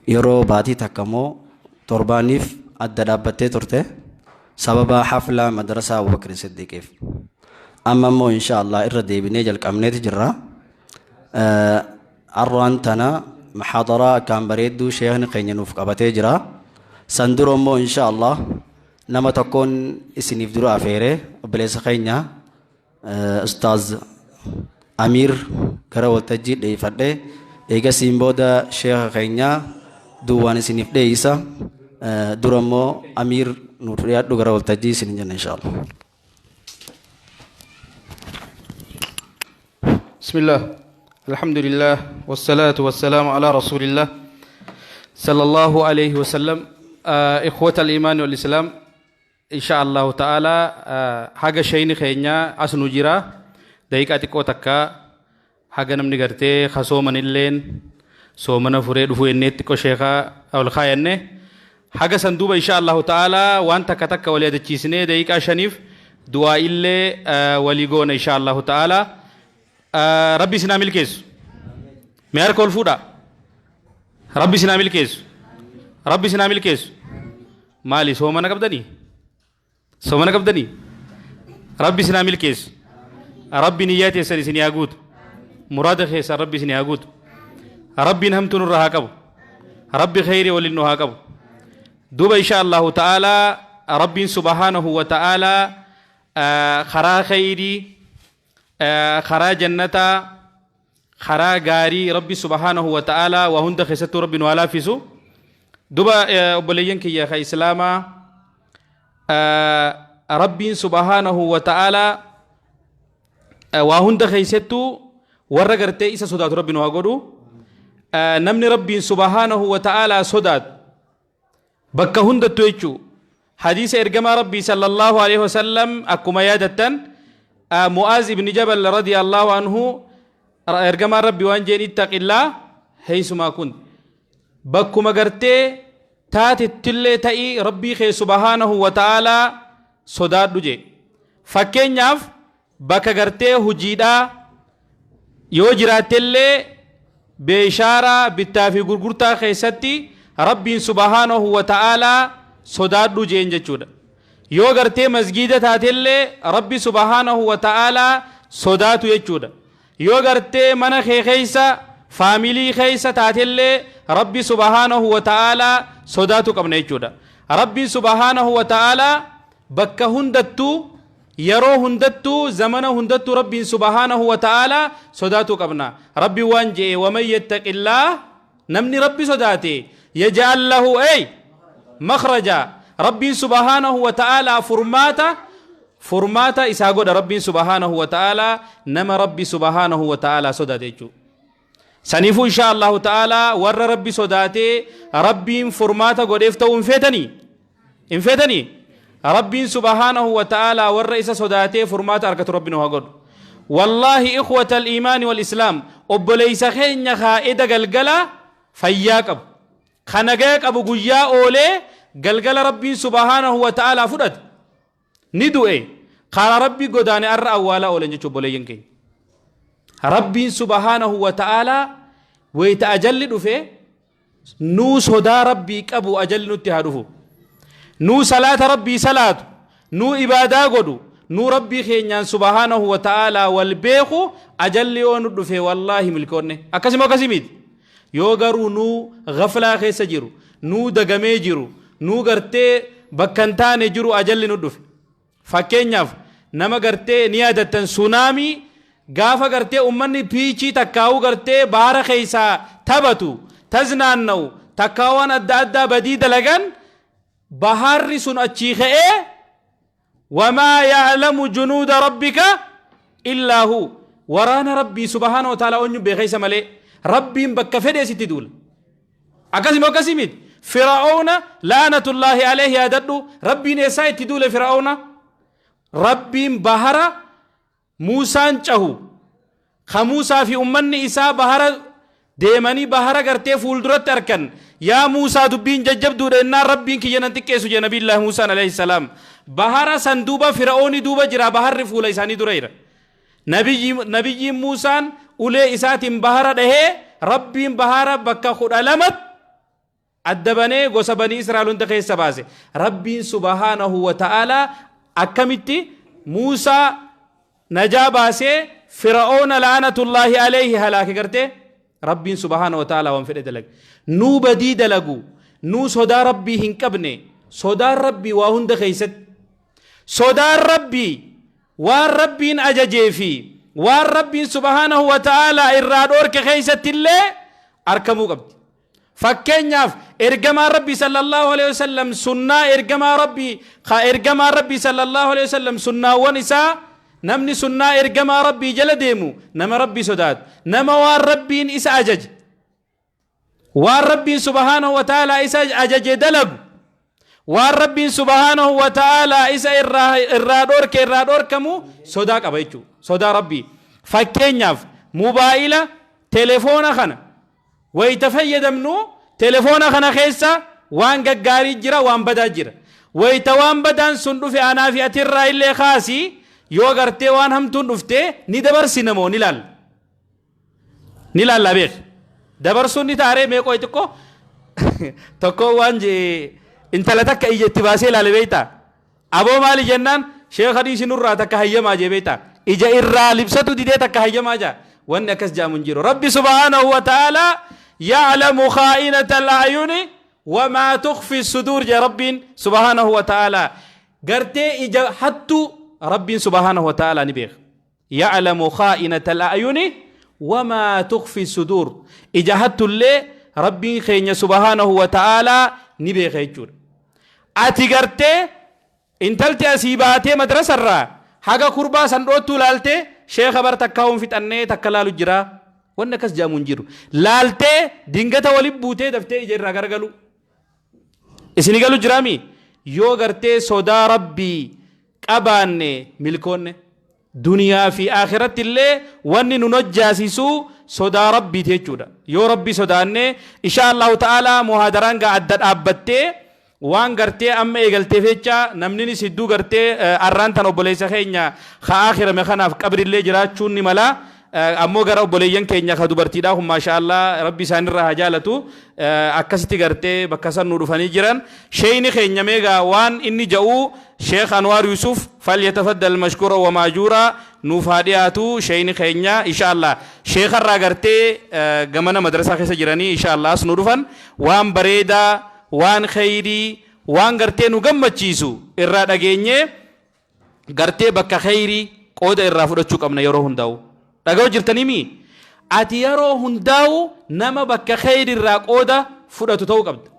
Yeroo baatii takka immoo torbaaniif adda dhaabbattee turte sababa hafla madrasaa Abubakar Siddiqiif. Amma immoo insha Allah irra deebinee jalqabneeti jirra. Arraan tana muhaadaraa akkaan bareedduu sheekni keenya nuuf qabatee jira. San dura immoo insha Allah nama tokkoon isiniif dura afeere obboleessa keenya Ustaaz Amiir gara waltajjii dheeyfadhe. Eegasiin booda sheekha keenya duwwaan isiniif dheeysa. Dura immoo Amiir nuuf dhiyaadhu gara waltajjii isin jenna insha Allah. بسم الله الحمد لله والصلاة والسلام على رسول الله صلى الله عليه وسلم. إخوة الإيمان والإسلام، إن شاء الله تعالى haga shayni keenya as nu jira daqiiqaa xiqqoo takka haga namni gartee kasoomanilleen soomana furee dhufuu jennee xiqqoo sheekaa ol kaayanne haga san duuba insha Allahu ta'ala waan takka takka walii yaadachiisnee daqiiqaa shaniif du'aa illee walii goona insha Allahu ta'ala. Rabbi isin haa milkeessu. Mee harka ol fuudhaa. Rabbi isin haa milkeessu. Rabbi isin haa milkeessu. Maali soomana qabdanii? Soomana qabdanii? Rabbi isin haa milkeessu. Rabbi niyyaa teessan isin haa guutu. Muraada keessan Rabbi isin haa guutu. Rabbiin hamtuu nurra haa qabu. Rabbi kheyrii waliin nu haa qabu. Duuba insha Allahu ta'ala Rabbiin subhaanahu wa ta'ala karaa kheyrii, karaa jannataa, karaa gaarii Rabbi subhaanahu wa ta'ala waa hunda keessattuu Rabbi nu haa laaffisu. Duba obboleeyyan kiyya ka Islaamaa, Rabbiin subhaanahu wa ta'ala waa hunda keessattuu warra gartee isa sodaatu Rabbi nu haa godhu. Namni Rabbiin subhaanahu wa ta'ala sodaatu bakka hundattuu jechuu. Hadiisa ergamaa Rabbii sallallahu alaihi wasallam akkuma yaadattan, Mu'aaz ibn Jabal radiyallahu anhu ergamaan Rabbii waan jeen: ittaqillaa heeysumaa kun bakkuma gartee taatettillee ta'ii Rabbii kee subhaanahu wa ta'aalaa sodaadhu jee. Fakkeenyaaf bakka gartee hojiidhaa yoo jiraattellee beeshaaraa bittaa fi gurgurtaa keessatti Rabbiin subhaanahu wa ta'aalaa sodaadhu jeen jechuudha. Yoo gartee masgiida taatellee Rabbi subhaanahu wa ta'aalaa sodaatu jechuudha. Yoo gartee mana kee keessa, faamilii keessa taatellee Rabbi subhaanahu wa ta'aalaa sodaatu qabna jechuudha. Rabbiin subhaanahu wa ta'aalaa bakka hundattuu, yeroo hundattuu, zamana hundattuu Rabbiin subhaanahu wa ta'aalaa sodaatuu qabna. Rabbiin waan je'e: waman yattaqillaah, namni Rabbi sodaate, yaj'al lahu ey makhraja, Rabbiin subhaanahu wa ta'aalaa furmaata isaa godha. Rabbiin subhaanahu wa ta'aalaa nama Rabbi subhaanahu wa ta'aalaa sodaate jechuudha. Saniifuu insha Allahu ta'aalaa warra Rabbi sodaatee Rabbiin furmaata godheef ta'uu hin feetanii? Hin feetanii? Rabbiin subhaanahu wa ta'aalaa warra isa sodaatee furmaata argatu Rabbi nu haa godhu. Wallaahi ikhwata al-iimaani wal islaam, obboleessa keenya kaa'eda galgala fayyaa qabu. Ka nagaya qabu guyyaa oolee galgala Rabbiin subhaanahu wa ta'aalaa fudhate. Ni du'e. Karaa Rabbii godaane arra awwaalaa oolan jechuun obboleeyyan keenya. Rabbiin subhaanahu wa ta'aalaa wayita ajalli dhufe nuu sodaa Rabbii qabu ajalli nutti haa dhufu. Nuu salaata Rabbii salaatu, nuu ibaadaa godhu, nuu Rabbii keenyaan subhaanahu wa ta'aalaa wal beeku ajalli yoo nu dhufe wallaahi milkoonne. Akkasuma akkasii miti. Yoo garuu nuu ghaflaa keessa jiru, nuu dagamee jiru, nuu gartee bakka hin taane jiru ajalli nu dhufe. Fakkeenyaaf nama gartee ni yaadattan sunaamii gaafa gartee ummanni piichii takkaa'uu gartee bahara keessaa taphatu, taznaanna'u, takkaa waan adda addaa badii dalagan baharri sun achii ka'ee wamaa ya'lamu junuuda rabbika illaa hu, waraana Rabbii subhaana wa ta'ala eenyu beeka isa malee? Rabbiin bakka fedhee sitti duula. Akkasuma akkasii miti. Fir'aawna laanatullaahi alayhi yaadadhu, Rabbiin eessaa itti duule Fir'aawna? Rabbiin bahara Muusaan cahu, ka Muusaa fi ummanni isaa bahara deemanii bahara gartee fuulduratti arkan, yaa Muusaa dubbiin jajjabduudha jennaan Rabbiin kiyya nan xiqqeessu jee Nabiillaahi Muusaan alayhi salaam. Bahara san duuba Fir'ooni duuba jira, baharri fuula isaanii dura jira. Nabiyyiin Muusaan ulee isaatiin bahara dhahee Rabbiin bahara bakka 12tti Adda banee gosa banii Israa'el hunda keessa baase. Rabbiin subhaanahu wa ta'aalaa akkamitti Muusaa najaa baasee Fir'aawna la'anatullaahi alayhi halaake gartee? Rabbiin subhaanahu wa ta'aalaa waan fedhe dalage. Nuu badii dalagu, nuu sodaa Rabbii hin qabne, sodaan Rabbii waa hunda keessatti. Sodaan Rabbii waan Rabbiin ajajee fi waan Rabbiin subhaanahu wa ta'aalaa irraa dhoorke keessatti illee arkamuu qabdi. Fakkeenyaaf ergamaan Rabbii sallallahu alaihi wasallam sunnaa ergamaa Rabbii ka ergamaan Rabbii sallallahu alaihi wasallam sunnaawwan isaa namni sunnaa ergamaa Rabbii jala deemu nama Rabbii sodaatu nama waan Rabbiin isa ajaje waan Rabbiin subhaanahu wa ta'aalaa isa ajaje dalagu waan Rabbiin subhaanahu wa ta'aalaa isa irraa dhorke irraa dhorkamu sodaa qaba jechuudha. Sodaa Rabbii. Fakkeenyaaf mobaayila telefoona kana wayita fayyadamnu telefoona kana keessa waan gaggaarii jira, waan badaa jira. Wayita waan badaan sun dhufe anaa fi atirraa illee kaasi yoo gartee waan hamtuun dhufte ni dabarsina moo ni laalla? Ni laalla beek. Dabarsuun ni taaree meeqoo xiqqoo tokko waan jee intala takka ija itti baasee ilaale beektaa? Aboo maali jennaan sheekha dhiisi nurraa takka hayyamaa jee beektaa? Ija irraa libsatu didee takka hayyamaa jaa. Wanni akkas jaamu hin jiru. Rabbi subhaanahu wa ta'aalaa ya'lamu khaa'inata al-a'yuni wamaa tukhfi suduur jee Rabbiin subhaanahu wa ta'aalaa. Gartee ija hattuu Rabbiin subhaanahu wa ta'aalaa ni beeka. Ya'lamu khaa'inata al-a'yuni wamaa tukhfi suduur. Ija hattullee Rabbiin keenya subhaanahu wa ta'aalaa ni beeka jechuudha. Ati gartee intalti asii baatee madrasarraa haga kurbaa san dhoottuu laaltee sheekha bar takkaa hin fixannee takka laalu jira. Wanni akkas jedhamu hin jiru. Laaltee dingata waliin buutee daftee ija irraa garagalu. Isini galu jiraami? Yoo gartee sodaa Rabbii qabaanne milkoonne. Duniyaa fi akhiratti illee wanni nun hojjaasisu sodaa Rabbiiti jechuudha. Yoo Rabbi sodaanne insha Allahu ta'ala muhaadaraan gaa adda dhaabbattee waan gartee amma eegalteef jecha namninis hedduu gartee arraan tan obboleessa keenya ka akhirame kanaaf qabrillee jiraachuun ni mala. Ammoo gara obboleeyyan keenya ka dubartiidhaa kun maasha Allah Rabbi isaanirraa haa jaalatu akkasitti gartee bakka san nu dhufanii jiran. Sheeyni keenya meegaa waan inni ja'u Sheekh Anwaar Yusuf falyatafaddal mashkuura wa maajuura nuuf haa dhiyaatu sheeyni keenya insha Allah. Sheekharraa gartee gamana madrasaa keessa jiranii insha Allah as nu dhufan waan bareedaa waan kheyrii waan gartee nu gammachiisu irraa dhageenyee gartee bakka kheyrii qooda irraa fudhachuu qabna yeroo hundaa'u. Dhaga'u jirtanii mii? Ati yeroo hundaa'u nama bakka kheyrii irraa qooda fudhatu ta'uu qabda.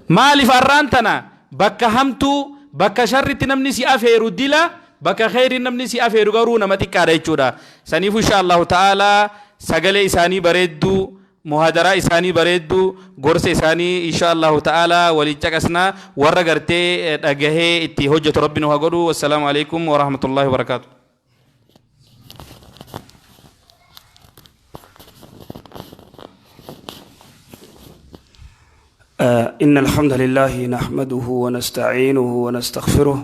Maaliif arraan tana bakka hamtuu, bakka sharritti namni si afeeru dila, bakka kheyriin namni si afeeru garuu nama xiqqaadha jechuudha. Saniifuu insha Allahu ta'ala sagalee isaanii bareedduu, muhaadaraa isaanii bareedduu, gorsa isaanii insha Allahu ta'ala waliin caqasna. Warra gartee dhagahee itti hojjetu Rabbi nu haa godhu. Wassalaamu alaikum wa rahmatullahi wa barakaatuh. إن الحمد لله نحمده ونستعينه ونستغفره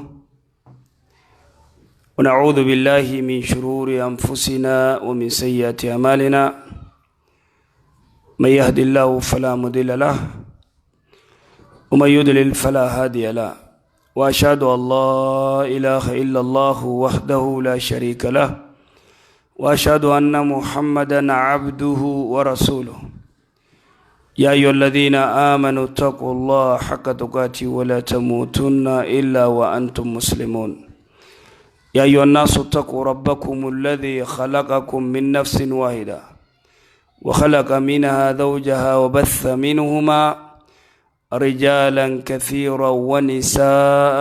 ونعوذ بالله من شرور أنفسنا ومن سيئات أعمالنا، من يهد الله فلا مضل له ومن يضلل فلا هادي له، وأشهد أن لا إله إلا الله وحده لا شريك له، وأشهد أن محمدا عبده ورسوله. يا أيها الذين آمنوا اتقوا الله حق تقاته ولا تموتن إلا وأنتم مسلمون. يا أيها الناس اتقوا ربكم الذي خلقكم من نفس واحدة وخلق منها زوجها وبث منهما رجالا كثيرا ونساء،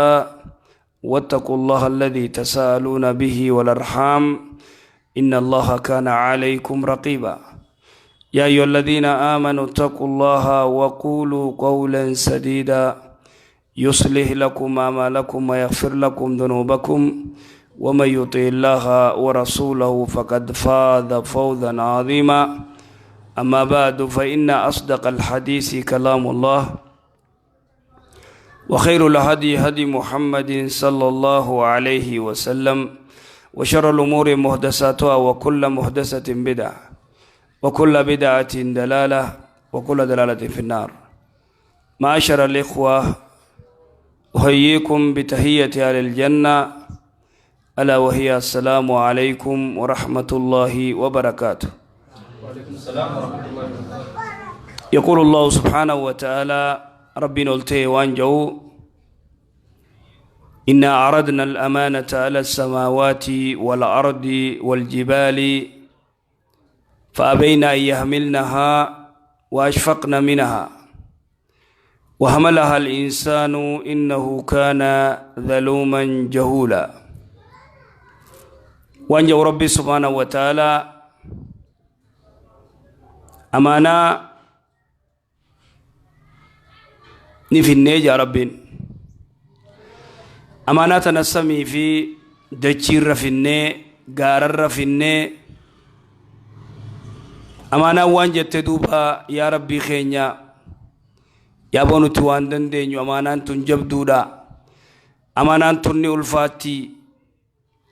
واتقوا الله الذي تساءلون به والأرحام إن الله كان عليكم رقيبا. يا أيها الذين آمنوا اتقوا الله وقولوا قولا سديدا يصلح لكم أعمالكم ويغفر لكم ذنوبكم، ومن يطع الله ورسوله فقد فاز فوزا عظيما. أما بعد، فإن أصدق الحديث كلام الله، وخير الهدي هدي محمد صلى الله عليه وسلم، وشر الأمور محدثاتها، وكل محدثة بدعة، وكل بدعة دلالة، وكل دلالة في النار. معاشر الإخوة، أحييكم بتحية أهل الجنة، ألا وهي السلام عليكم ورحمة الله وبركاته. وعليكم السلام ورحمة الله وبركاته. يقول الله سبحانه وتعالى ربنا التي وانجو إنا عرضنا الأمانة على السماوات والأرض والجبال فأبين أن يحملنها وأشفقن منها وحملها الإنسان إنه كان ظلوما جهولا. وانجو ربي سبحانه وتعالى أمانة نفني يا ربين أمانة نسمي في دجير رفني غارر رفني أمانة وان جتدوبا يا ربي خينيا يا بونو توان دندنيو أمانة تنجبدودا أمانة تني ألفاتي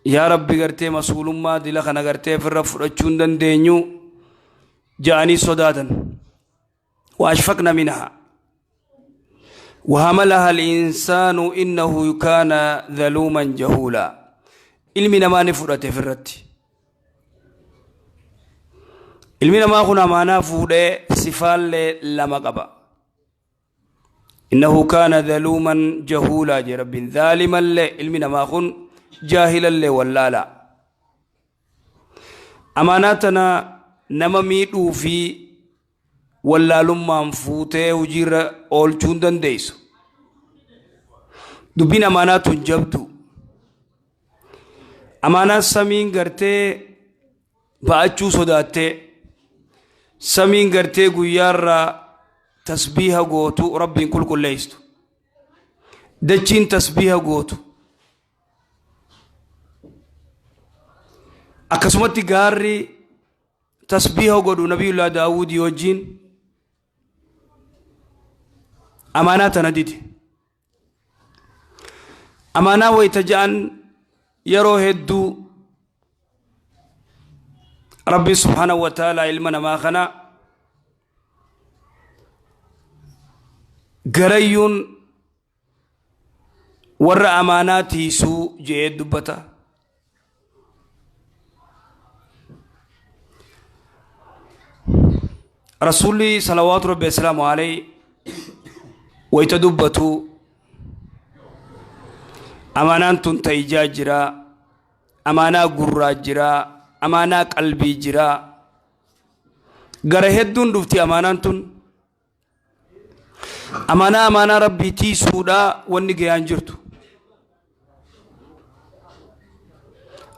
يا ربي غرتي مسؤول ما دل خنا غرتي في الرف رچون دندنيو جاني صدادا وأشفقنا منها وحملها الإنسان إنه كان ظلوما جهولا. علمنا ما نفرت فرت علمنا ما كنا ما نفود صفال لما قبا إنه كان ظلوما جهولا جرب ظالما لعلمنا ما كن جاهلا ولا لا. أماناتنا نما ميدو في ولا لما فوته وجير أول چوندن ديسو دبين أمانات جبدو أمانات سمين غرتي باچو صداته سمين غرتي غيار تسبيح غوتو ربين كل كل ليستو دچين تسبيح غوتو أكسمتي غاري تسبيح غودو نبي الله داود يوجين أمانة نديد أمانة ويتجان يرو هدو ربي سبحانه وتعالى علمنا ما خنا غريون ور أماناتي سو جيد دبتا رسولي صلوات ربي السلام عليه ويتدبتو أمانات تيجا جرا أمانة قرى جرا أمانة قلبي جرا غرهدون دفتي أمانات أمانة أمانة ربي تي سودا ونجيان جرتو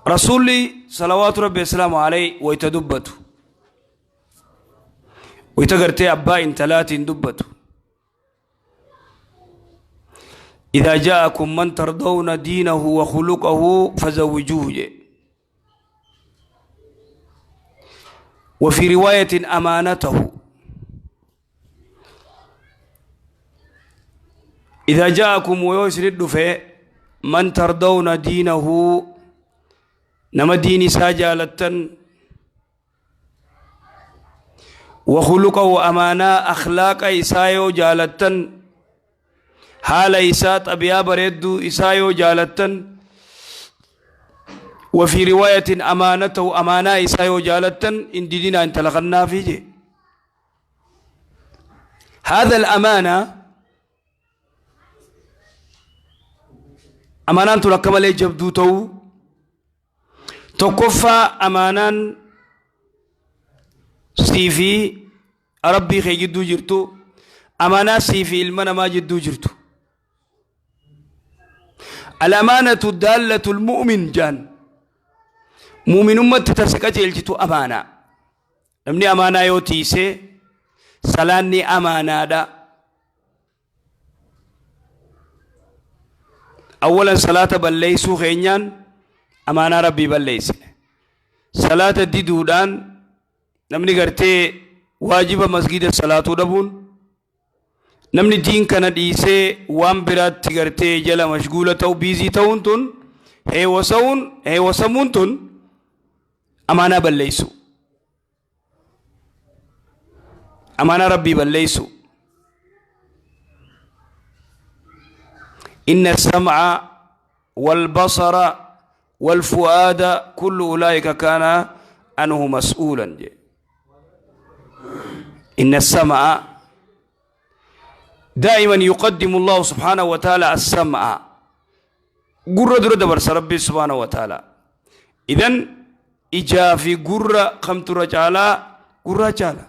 رسولي صلوات ربي السلام عليه ويتدبتو ويتغرتي أبا إن تلاتين دبتو إذا جاءكم من ترضون دينه وخلقه فزوجوه. وفي رواية أمانته إذا جاءكم ويسرد في من ترضون دينه نما ديني ساجالة وخلقه أمانة أخلاق إسايو جالة حال إساء طبيعة بريدو إسايو جالة وفي رواية أمانته أمانة إسايو جالة إن دينا إن تلقنا فيه. هذا الأمانة أمانة تلقم لي جبدوتو تكفى أمانا سيفي ربي خي جدو جرتو أمانة سيفي المنا ما جدو جرتو. الأمانة دالة المؤمن جان مؤمن أمة تتسكت الجتو أمانة نمني أمانة يوتيسي سلاني أمانة دا أولا صلاة بليسو خينيان أمانة ربي بليس صلاة ديدودان نمني غرتي واجب مسجد الصلاة دبون نمني دين كان ديسي وان برات تغرتي جلا مشغولة تو بيزي تون تون هي وسون هي وسمون تون أمانة بليسو أمانة ربي بليسو. إن السمع والبصر والفؤاد كل أولئك كان عنه مسؤولا. إن السمع دائما يقدم الله سبحانه وتعالى السمع قرة درة دبرس ربي سبحانه وتعالى. إذن إجا في قرة خمت رجالا قرة جالا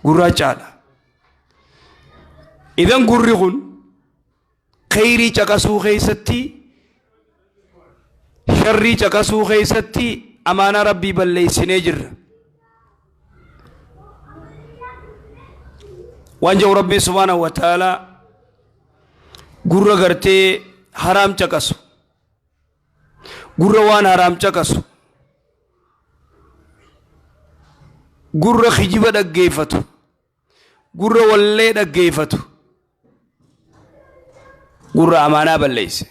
قرة جالا. إذن قرقون خيري چكسو خيستي شري چكسو خيستي أمانة ربي بلي سنجر وانجو ربي سبحانه وتعالى قرة غرتي حرام چكسو قرة وان حرام چكسو قرة خجبة دقيفتو قرة ولي دقيفتو قرة أمانة بليس.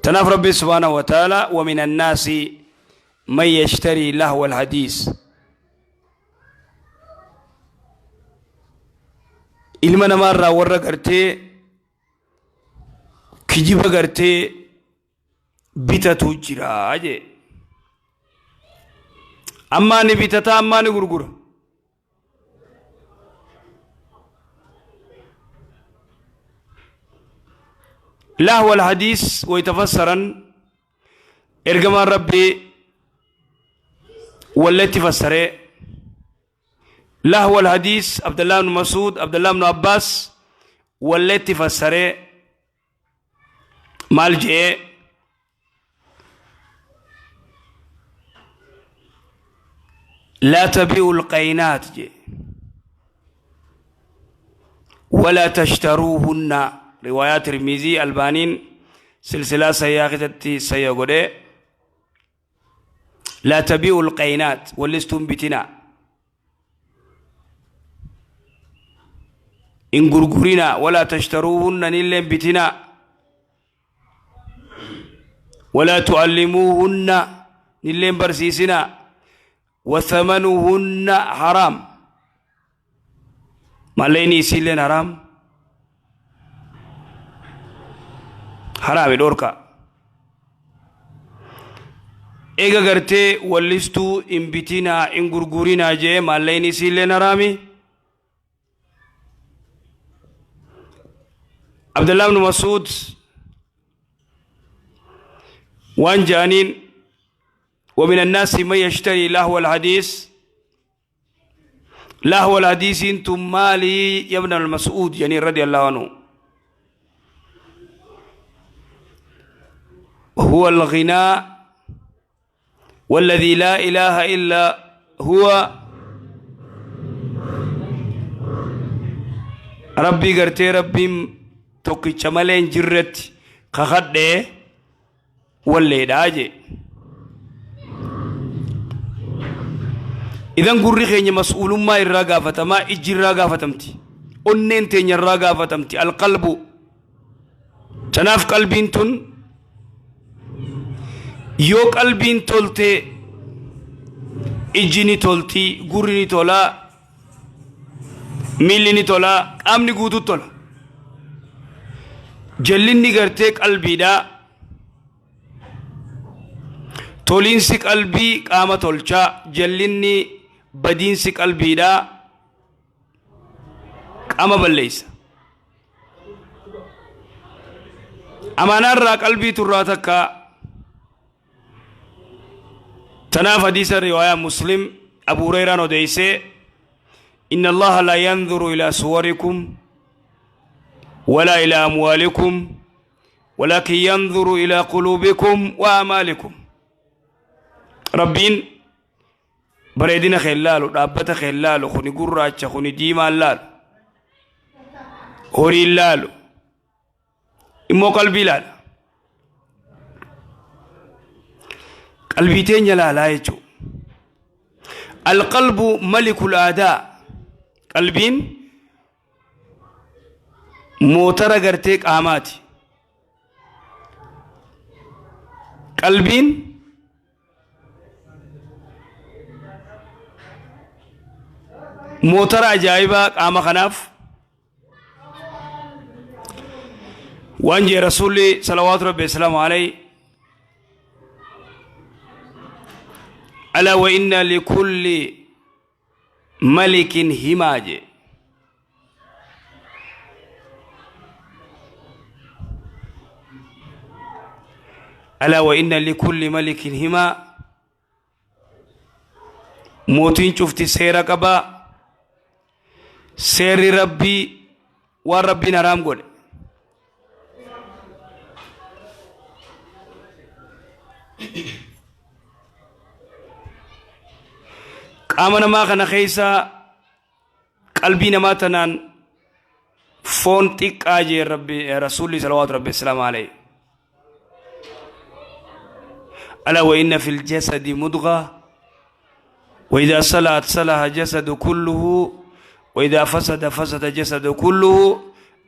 تناف ربي سبحانه وتعالى ومن الناس من يشتري لهو الحديث. ilma namarraa warra gartee kijiba gartee bitatu jira jee. Ammaa ni bitata ammaa ni gurgura. لهو الحديث ويتفسرا إرجمان ربي والتي فسره لهو الحديث عبد الله بن مسعود عبد الله بن عباس والتي فسره مال جاء لا تبيعوا القينات جي ولا تشتروهن. روايات ترمذي البانين سلسلة سياقتي سيغودي لا تبيعوا القينات ولستم بتنا إن غرغرنا ولا تشتروهن نلم بتنا ولا تعلموهن نلم برسيسنا وثمنهن حرام. ما ليني سيلين حرام حرام دوركا. إيغا غرتي ولستو إن بتنا إن غرغرنا جي ما ليني سيلين حرامي. عبد الله بن مسعود وان جانين ومن الناس من يشتري لهو الحديث. لهو الحديث انتم مالي يا ابن المسعود يعني رضي الله عنه. هو الغناء والذي لا إله إلا هو. ربي قرتي ربي tokkicha malee hin jirretti kakadhee walleedhaa jee. Idan gurri keenya mas'uulummaa irraa gaafatamaa, ijji irraa gaafatamti, onneen teenya irraa gaafatamti, alqalbu. Tanaaf qalbiin tun yoo qalbiin toltee ijji ni tolti, gurri ni tolaa, miilli ni tolaa, qaamni guutuu tola. Jallinni gartee qalbiidhaa. Toliinsi qalbii qaama tolchaa, jallinni badiinsi qalbiidhaa qaama balleessa. Amaanaarraa qalbii turraa takka. Tanaaf hadiisa riwaayaa Muslim Abu Hurayraan odeessee إن الله لا ينظر إلى صوركم ولا إلى أموالكم ولكن ينظر إلى قلوبكم وأعمالكم. ربين بريدنا خلالو رابطة خلالو خني قراتش خني ديما لالو هوري لالو إمو قلبي لالو قلبي تين لا يجو. القلب ملك الأداء. قلبين موتر غرتيك آماتي. قلبين Motora ajaa'ibaa qaama kanaaf waan jee Rasuulli salawaatu rabbi wasalaamu alayhi alaa wa inna likulli malikin himaa jee. Alaa wa inna likulli malikin himaa, mootiin cufti seera qabaa, seerri rabbii waan rabbiin haraam godhe qaama namaa kana keessa qalbii namaa tanaan foon xiqqaa jee rabbi rasuulli salawaatu rabbi assalaamu alayhi. Alaa wa inna fil jasadi mudgha wa idhaa salahat salaha jasadu kulluhu wa idhaa fasada fasada jasadu kulluhu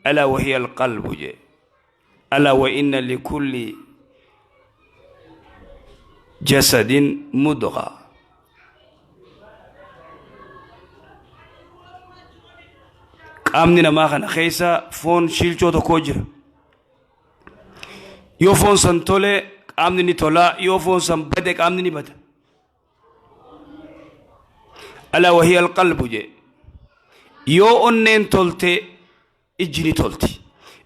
alaa wa hiya alqalbu jee. Alaa wa inna likulli jasadin mudgha. Qaamni namaa kana keessa foon shiilchoo tokko jira. Yoo foon san tole qaamni ni tola, yoo foon san bade qaamni ni bada. Alaa wahiya alqalbu jee. Yoo onneen tolte ijji ni tolti.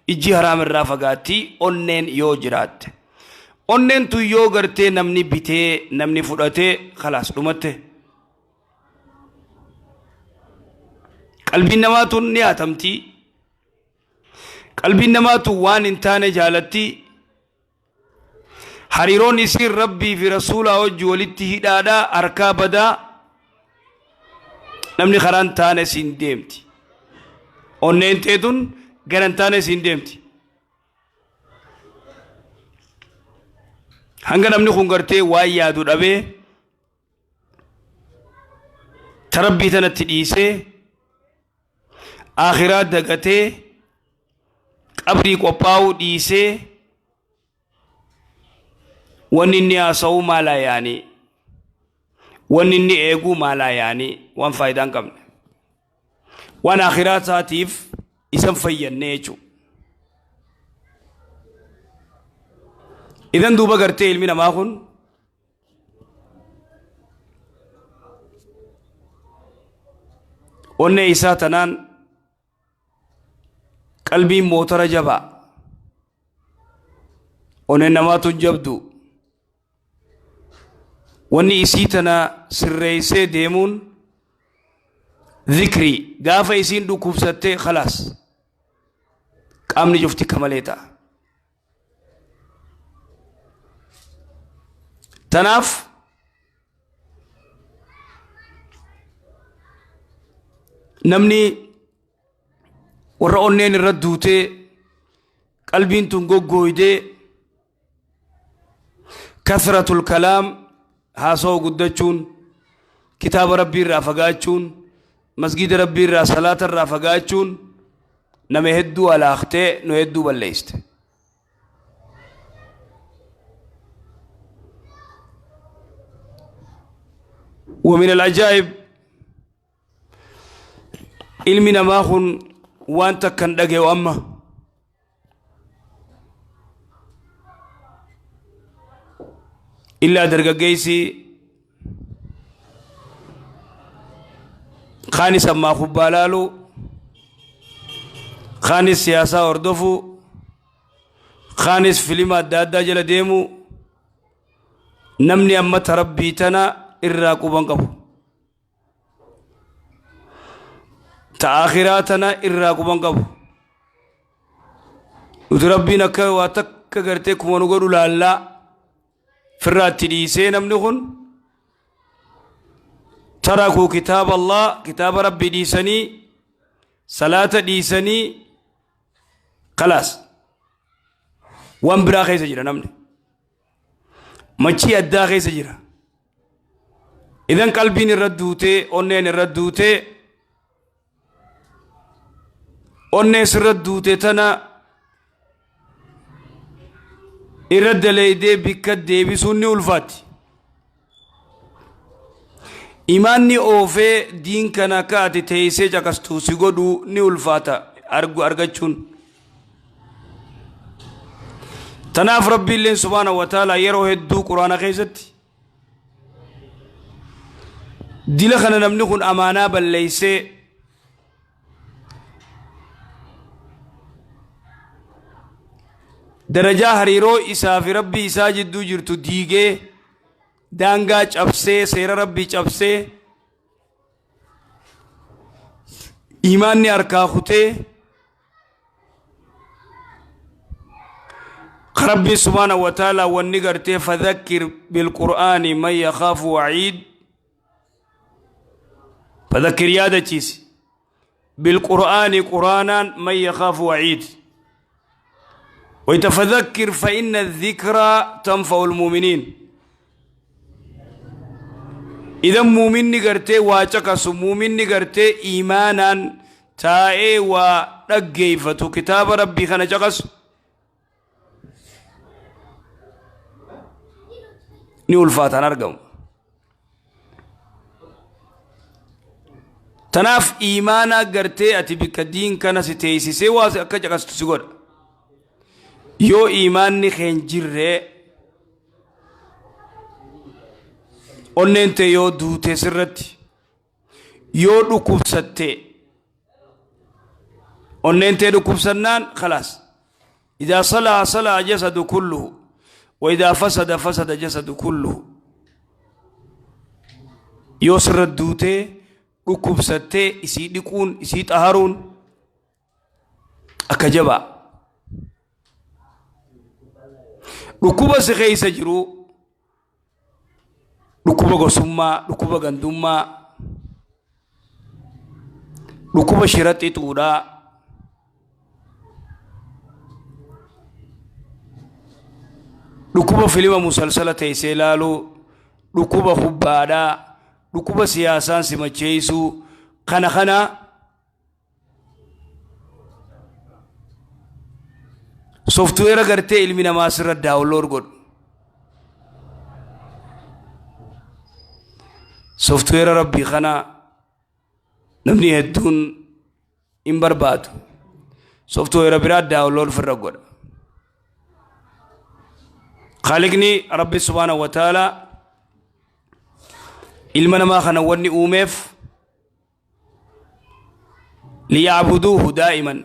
Ijji haraam irraa fagaatti onneen yoo jiraatte. Onneen tun yoo gartee namni bitee namni fudhatee khalaas dhumatte. Qalbiin namaa tun ni hatamti. Qalbiin namaa tun waan hin taane jaalatti. Hariiroon isiin Rabbii fi Rasuulaa wajji walitti hidhaadha harkaa badaa namni karaa hin taane siin deemti. Onneen teetun gara hin taane siin deemti. Hanga namni kun gartee waan yaadu dhabee ta Rabbii tanatti dhiisee aakhiraa dagatee qabrii qophaa'uu dhiisee wanni inni haasa'uu maalaa yaanii, wanni inni eeguu maalaa yaanii, waan faayidaa hin qabne, waan akhiraa isaatiif isan fayyannee jechuudha. Idan duuba gartee ilmi namaa kun onnee isaa tanaan qalbiin mootora jabaa, onneen namaatu hin jabdu, wanni isii tana sirreessee deemuun zikrii. Gaafa isiin dhukkubsattee khalaas qaamni cufti akka malee ta'a. Tanaaf namni warra onneen irra duutee qalbiin tun goggooydee kasratul kalaam haasawaa guddachuun, kitaaba rabbii irraa fagaachuun, masgiida rabbii irraa salaata irraa fagaachuun nama hedduu alaaktee nu hedduu balleessite. ومن العجائب ilmi namaa kun waan takka hin dhagayu amma illaa dargaggeessi kaanis ammaa kubbaa laalu, kaanis siyaasaa hordofu, kaanis filima adda addaa jala deemu. Namni amma tarabbii tana irraa quban qabu, ta akhiraa tana irraa quban qabu. Nuti rabbiin akka waa takka gartee kuma nu godhu laallaa firraatti dhiisee namni kun tarakuu kitaaba Allah, kitaaba rabbii dhiisanii, salaata dhiisanii, kalaas waan biraa keessa jira. Namni machii addaa keessa jira. Idan qalbiin irra duutee, onneen irra duutee, onneen sirra duute tana irra daleeydee bikka deebisuun ni ulfaatti. Imaanni oofee diin kana akka ati teessee caqastu si godhuu ni ulfaata argu argachuun. Tanaaf Rabbiilleen subhaanahu wa ta'ala yeroo hedduu Quraana keessatti dila kana namni kun amaanaa balleessee darajaa hariiroo isaa fi Rabbii isaa jidduu jirtu diigee daangaa cabsee seera Rabbii cabsee imaanni harkaa kutee Rabbi subhaanahu wa ta'ala wanni gartee fadhakkir bilqur'aani man yakhaafu waciid fadhakkir yaadachiisi bilqur'aani qur'aanaan man yakhaafu waciid ويتفذكر فإن الذكرى تنفع المؤمنين إذا مؤمن قرتي واچقس مؤمن قرتي إيمانا تائي ودقيفتو كتاب ربي خنا چقس ni ulfaatan argamu. Tanaaf iimaana gartee ati bikka diin kana si teessisee waa akka caqastu si godha. Yoo iimaanni keen jirree onneen tee yoo duute sirratti yoo dhukkubsatte onneen tee dhukkubsannaan khalaas. إذا صلح صلح جسد كله وإذا فسد فسد جسد كله yoo sirra duutee dhukkubsattee isii dhiquun isii xaharuun akka jabaa dhukkuba si keessa jiru dhukkuba gosummaa dhukkuba gandummaa dhukkuba shira xixuudhaa dhukkuba filima musalsala teessee ilaaluu dhukkuba hubbaadhaa dhukkuba siyaasaan si macheessuu kana kana sooftuweera gartee ilmi namaa sirra daawunlood godhu sooftuweera rabbii kana namni hedduun hin barbaadu sooftuweera biraa daawunlood ofirra godha Khaliqni Rabbi subhaanahu wa ta'ala ilma namaa kana wanni uumeef liya'buduuhu daa'iman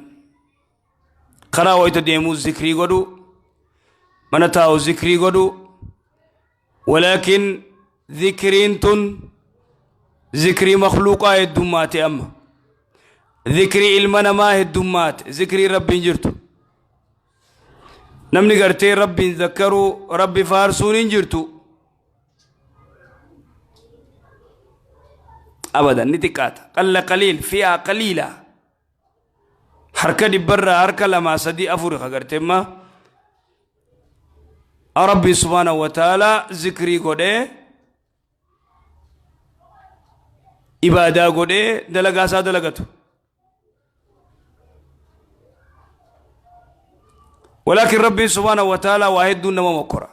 karaa wayita deemuu zikrii godhu mana taa'u zikrii godhu walaakin zikriin tun zikrii makluuqaa heddummaate amma zikrii ilma namaa heddummaate zikrii rabbiin jirtu namni gartee rabbiin zakkaruu rabbi faarsuun hin jirtu abadan ni xiqqaata qalla qaliil fi'a qaliila harka dhibbarraa harka lamaa sadii afur ka gartee ma rabbi subhaanahu wa ta'ala zikrii godhee ibaadaa godhee dalagaa isaa dalagatu walaakin rabbiin subhaanahu wa ta'ala waa hedduun nama mokkora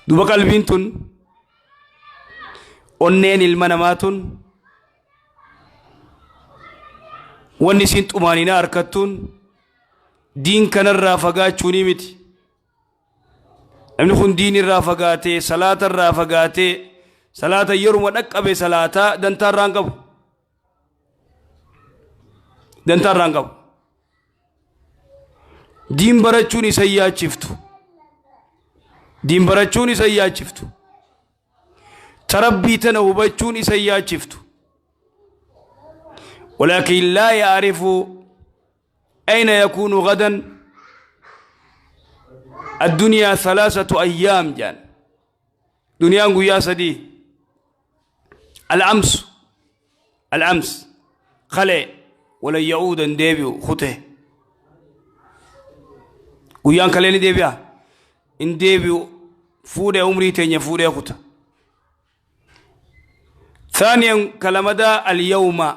Duba qalbiin tun onneen ilma namaa tun wanni isiin xumaaninaa harkattuun diin kanarraa fagaachuunii miti. Namni kun diin irraa fagaatee salaata irraa fagaatee salaata yeruma dhaqqabe salaataa dantaa irraa hin qabu. Dantaa irraa hin qabu. Diin barachuun isa hin yaachiftu. Diin barachuun isa hin yaachiftu. Tarabbii tana hubachuun isa hin yaachiftu. Walaakin laa yaarifu ayna yakuunu gadan addunyaa thalaasatu ayyaam jaan. Duniyaan guyyaa sadii. Al'amsu al'ams kalee walan ya'uuda hin deebi'u kute. Guyyaan kalee ni deebi'a hin deebi'u fuudhee umrii teenya fuudhee kuta. Thaaniyan kalamadaa al-yawma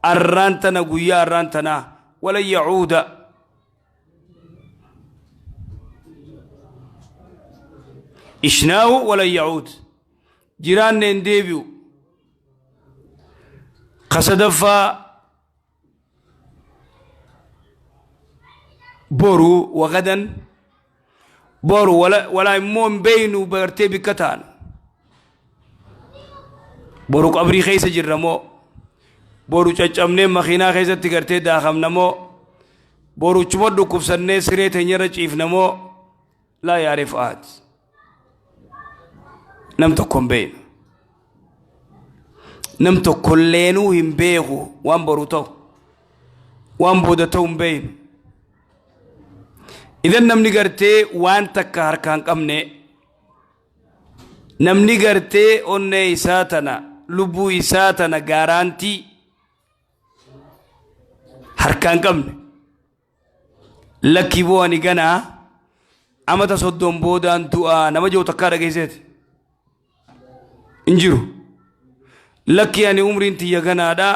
arraan tana guyyaa arraan tanaa walan ya'uuda. Ishnaahu walan yacuud. Jiraanne hin deebi'u. Ka sadaffaa boru wagadan boru wala immoo hin beeynu gartee bikka taanu. Boru qabrii keessa jirra moo, boru caccabnee makiinaa keessatti gartee daakamna moo, boru chuma dhukkubsannee siree teenyarra ciifna moo, laa yaarifu ahad. Nam tokko hin beeknu. Nam tokkolleenuu hin beeku waan boru ta'u, waan booda ta'u hin beeknu. Idan namni gartee waan takka harkaa hin qabne, namni gartee onnee isaa tana, lubbuu isaa tana gaaraantii harkaa hin qabne, lakkii boo ani ganaa amata 30 boodaan du'aa nama jiru takkaa dhageesseeti hin jiru. Lakkii ani umriin tiyya ganaadha,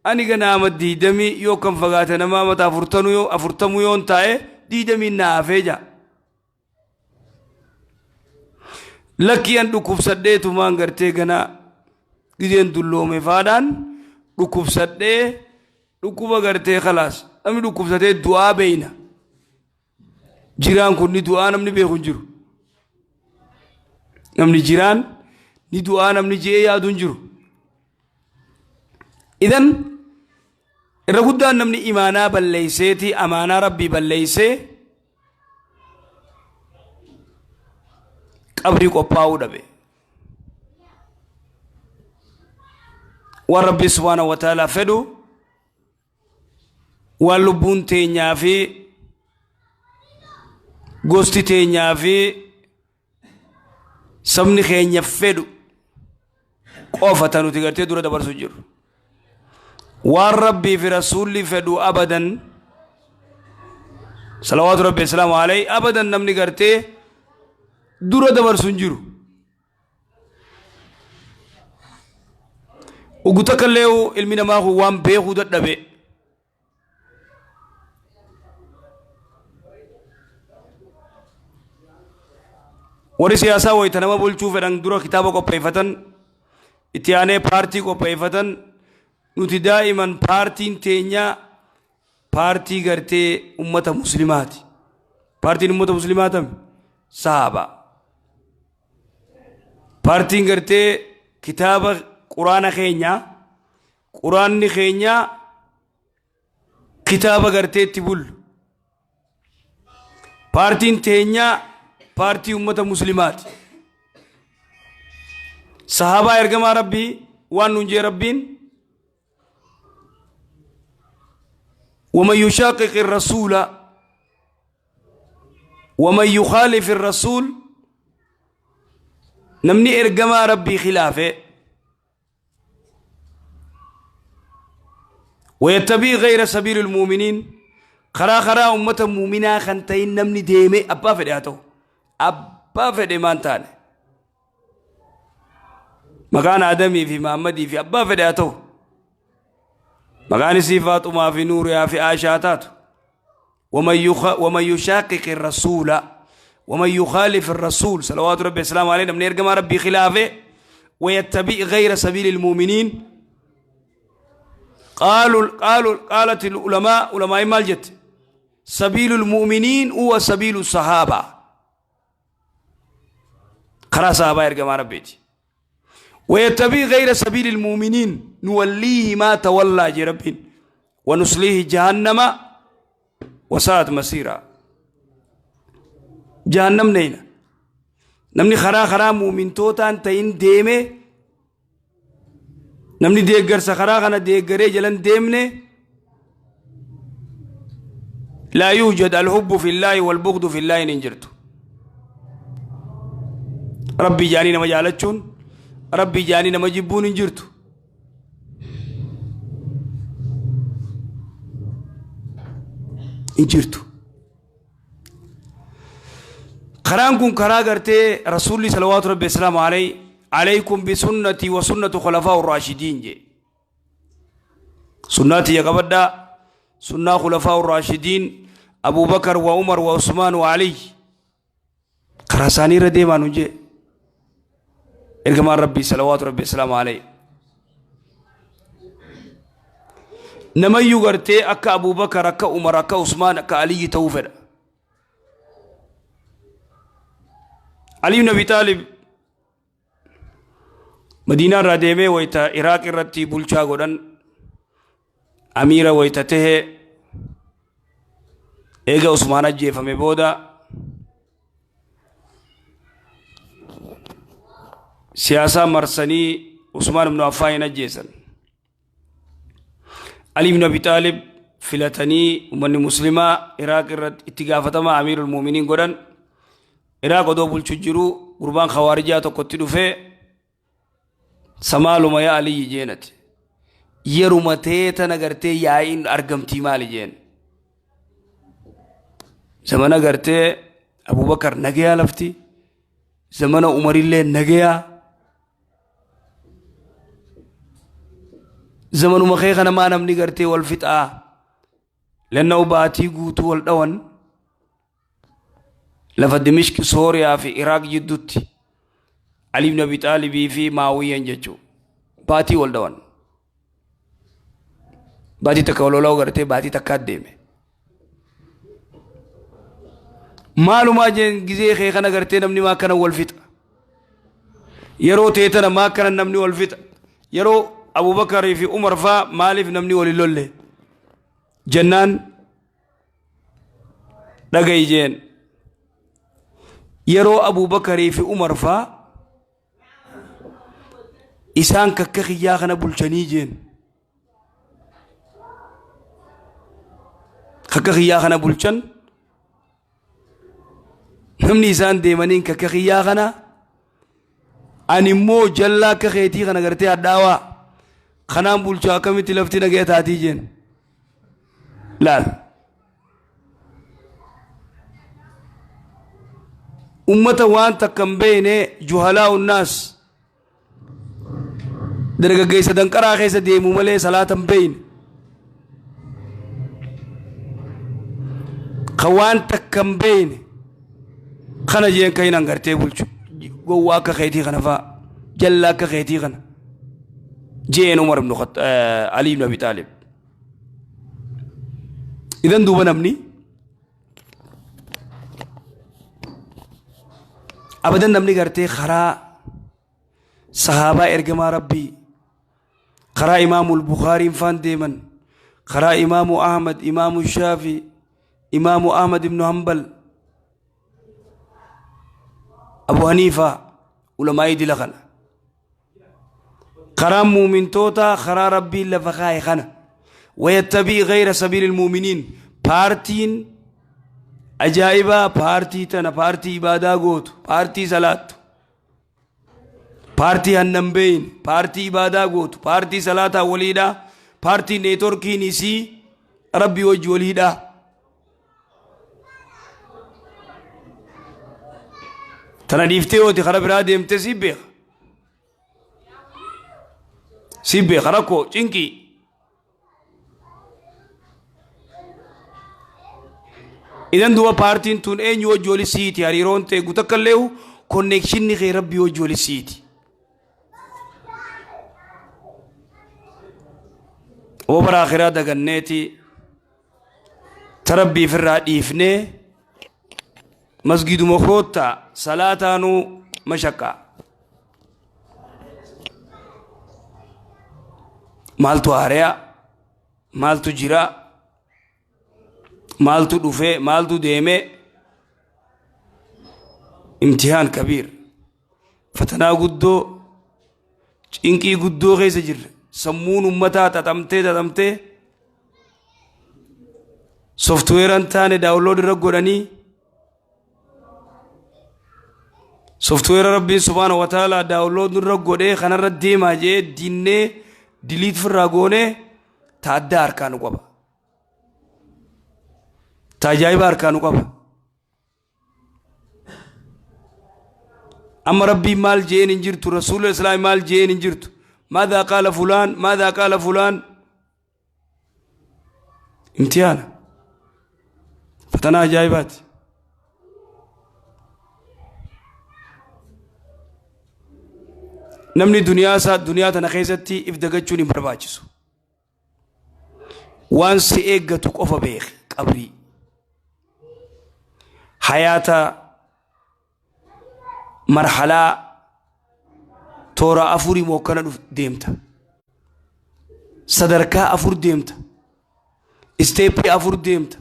ani ganaa ama 20 yoo kan fagaate nama amata 40 yoon taa'e 20 naa hafee jaa. Lakkii an dhukkubsadheetumaan gartee ganaa gizeen dulloome faadhaan dhukkubsadhee dhukkuba gartee kalaas namni dhukkubsatee du'aa beeyna. Jiraan kun ni du'aa namni beeku hin jiru. Namni jiraan ni du'aa namni je'ee yaadu hin jiru. Idan irra guddaan namni imaanaa balleeyseeti amaanaa rabbii balleeysee qabrii qophaa'uu dhabe. Waan rabbii subhaanahu wa ta'aalaa fedhu, waan lubbuun teenyaa fi gosti teenyaa fi sabni keenya fedhu qofa ta nuti gartee dura dabarsu jiru. Waan rabbii fi rasuulli fedhu abadan, salawaatu rabbi islaamu alayhi, abadan namni gartee dura dabarsu hin jiru. Ugu takka illee ilmi namaa kun waan beekuu dadhabe. Warri siyaasaa wayita nama bulchuu fedhan dura kitaaba qopheeffatan, itti aanee paartii qopheeffatan. Nuti daa'iman paartiin teenyaa paartii gartee ummata muslimaati. Paartiin ummata muslimaa tami? Sahaabaa. Paartiin gartee kitaaba quraana keenyaa, quraanni keenyaa kitaaba gartee itti bullu. Paartiin teenyaa paartii ummata muslimaati. Sahaabaa ergamaa rabbii waan nuun jee rabbiin, ومن يشاقق الرسول ومن يخالف الرسول، namni ergamaa rabbii khilaafe، ويتبع غير سبيل المؤمنين، karaa ummata muuminaa kan ta'in namni deeme, abbaa fedhe haa ta'u, abbaa fedhe maan taane, maqaan Aadamii fi Mahammadii fi abbaa fedhe haa ta'u, maqaan isii Faaxumaa fi Nuuriyaa fi Aashaa taatu, ومن يشاقق الرسول ومن يخالف الرسول صلوات ربي السلام عليه، namni ergamaa rabbii khilaafe، ويتبع غير سبيل المؤمنين، قالوا قالت العلماء، علماء maal jette؟ سبيل المؤمنين هو سبيل الصحابة، karaa sahaabaa ergamaa rabbiiti. ويتبع غير سبيل المؤمنين نوليه ما تولى jee rabbiin، ونصليه جهنم وساءت مصيرا. جهنم neyna. Namni karaa muumintootaan ta'in deeme, namni deeggarsa karaa kana deeggaree jalan deemne, لا يوجد الحب في الله والبغض في الله hin jirtu. Rabbii jaanii nama jaalachuun, rabbii jaanii nama jibbuun hin jirtu. Hin jirtu. Karaan kun karaa gartee rasuulli salawaatu rabbi islaamu alayhi, عليكم بسنتي وسنة خلفاء الراشدين jee. Sunnaa tiyya qabadhaa, sunnaa خلفاء الراشدين أبو بكر وعمر وعثمان وعلي. Karaa isaanii irra deemaa nuun jee. Ergamaan Rabbii salawaatu Rabbii salaamu alayhi. Namayyuu gartee akka Abuubakar, akka Umar, akka Usmaan, akka Aliyyi ta'uu fedha. Ali ibn Abi Xaalib Madiinaa irraa deemee wayita Iraaq irratti bulchaa godhan amiira wayita tahe eega Usmaan ajjeefame booda siyaasaa marsanii Usmaan ibn Affaan hin ajjeesan. Ali ibn Abi Xaalib filatanii uummanni muslimaa Iraaq irratti itti gaafatamaa amiirul muuminiin godhan. Iraaq odoo bulchu jiru gurbaan khawaarijaa tokkotti dhufee samaaluma yaa Aliyyi jeenati. Yeruma tee tana gartee yaa'iin argamtii maali jeen. Zamana gartee Abubakar nagayaa lafti. Zamana Umarillee nagayaa. Zamanuma kee kana maa namni gartee wal fixaa. Lanna'u baatii guutuu wal dhawan. Lafa Dimishq Sooriyaa fi Iraaq jidduutti Ali ibn Abi Xaalibii fi Maawiyyan jechuu baatii wal dhawan. Baatii takka wal lolaa gartee baatii takkaa deeme. Maalumaa jeen gizee kee kana gartee namni maa kana wal fixa. Yeroo tee tana maa kana namni wal fixa. Yeroo Abubakarii fi Umar faa maaliif namni wal hin lolle? Jennaan dhagayi jeen yeroo abuubakarii fi umar faa isaan kakka kiyyaa kana bulchanii jeen kakka kiyyaa kana bulchan namni isaan deemaniin kakka kiyyaa kana ani immoo jallaa akka keetii kana gartee hadhaawaa kanaan bulchaa akkamitti lafti nagaya taatii jeen laal ummata waan takka hin beekne juhalaa unnaas dargaggeessa danqaraa keessa deemu malee salaata hin beekne ka waan takka hin beekne kana jeen kan hin hangartee bulchu gowwaa akka keetii kana faa jalla akka keetii kana jeen Umar ibn Ali ibn Abi Xaalib. Idan duuba namni abadan namni gartee karaa sahaabaa ergamaa rabbii karaa imaamul bukhaariin faan deeman karaa imaamu ahmad imaamu shaafi imaamu ahmad ibnu hanbal abu haniifaa ulamaa'ii dila kana Karaan muumintootaa karaa Rabbiin lafa kaaye kana. Wayattabii gayra sabiilil muuminiin paartiin ajaa'ibaa paartii tana paartii ibaadaa gootu paartii salaattu paartii hannan beeyne paartii ibaadaa gootu paartii salaataa waliidhaa paartii neetworkiin isii rabbii wajji waliidhaa. Tana dhiiftee yooti kara biraa deemte si beeka. Si beeka rakkoo cinqii. Idan duuba paartiin tun eenyu wajji wali siiti hariiroon ta'e gutakka illee konneekshinni kee rabbii wajji wali siiti. Obbo bara akhiraa daganneeti ta rabbii ifirraa dhiifnee masgiduma koottaa salaataanuu mashaqqaa. Maaltu haariyaa? Maaltu jira? Maaltu dhufee? Maaltu deemee? Imtihaan kabiir. Fatanaa guddoo cinqii guddoo keessa jirra. Sammuun ummataa xaxamtee xaxamtee sooftiweera hin taane daawunlood irra godhanii sooftiweera rabbiin subhaana wa ta'ala daawunlood irra godhee kanarra deemaa jee dinnee diliit firraa goonee ta addaa harkaa nu qaba. Ta ajaa'iba harkaa nu qaba. Amma rabbiin maal jeen hin jirtu rasuulli islaam maal jeen hin jirtu maadaa qaala fulaan maadaa qaala fulaan imtihaana fatanaa ajaa'ibaati. Namni duniyaa isaa duniyaa tana keessatti if dagachuun hin barbaachisu. Waan si eeggatu qofa beeki qabrii. Hayaata marhalaa toora afurii mookkana dhuf deemta. Sadarkaa afur deemta. Isteeppii afur deemta.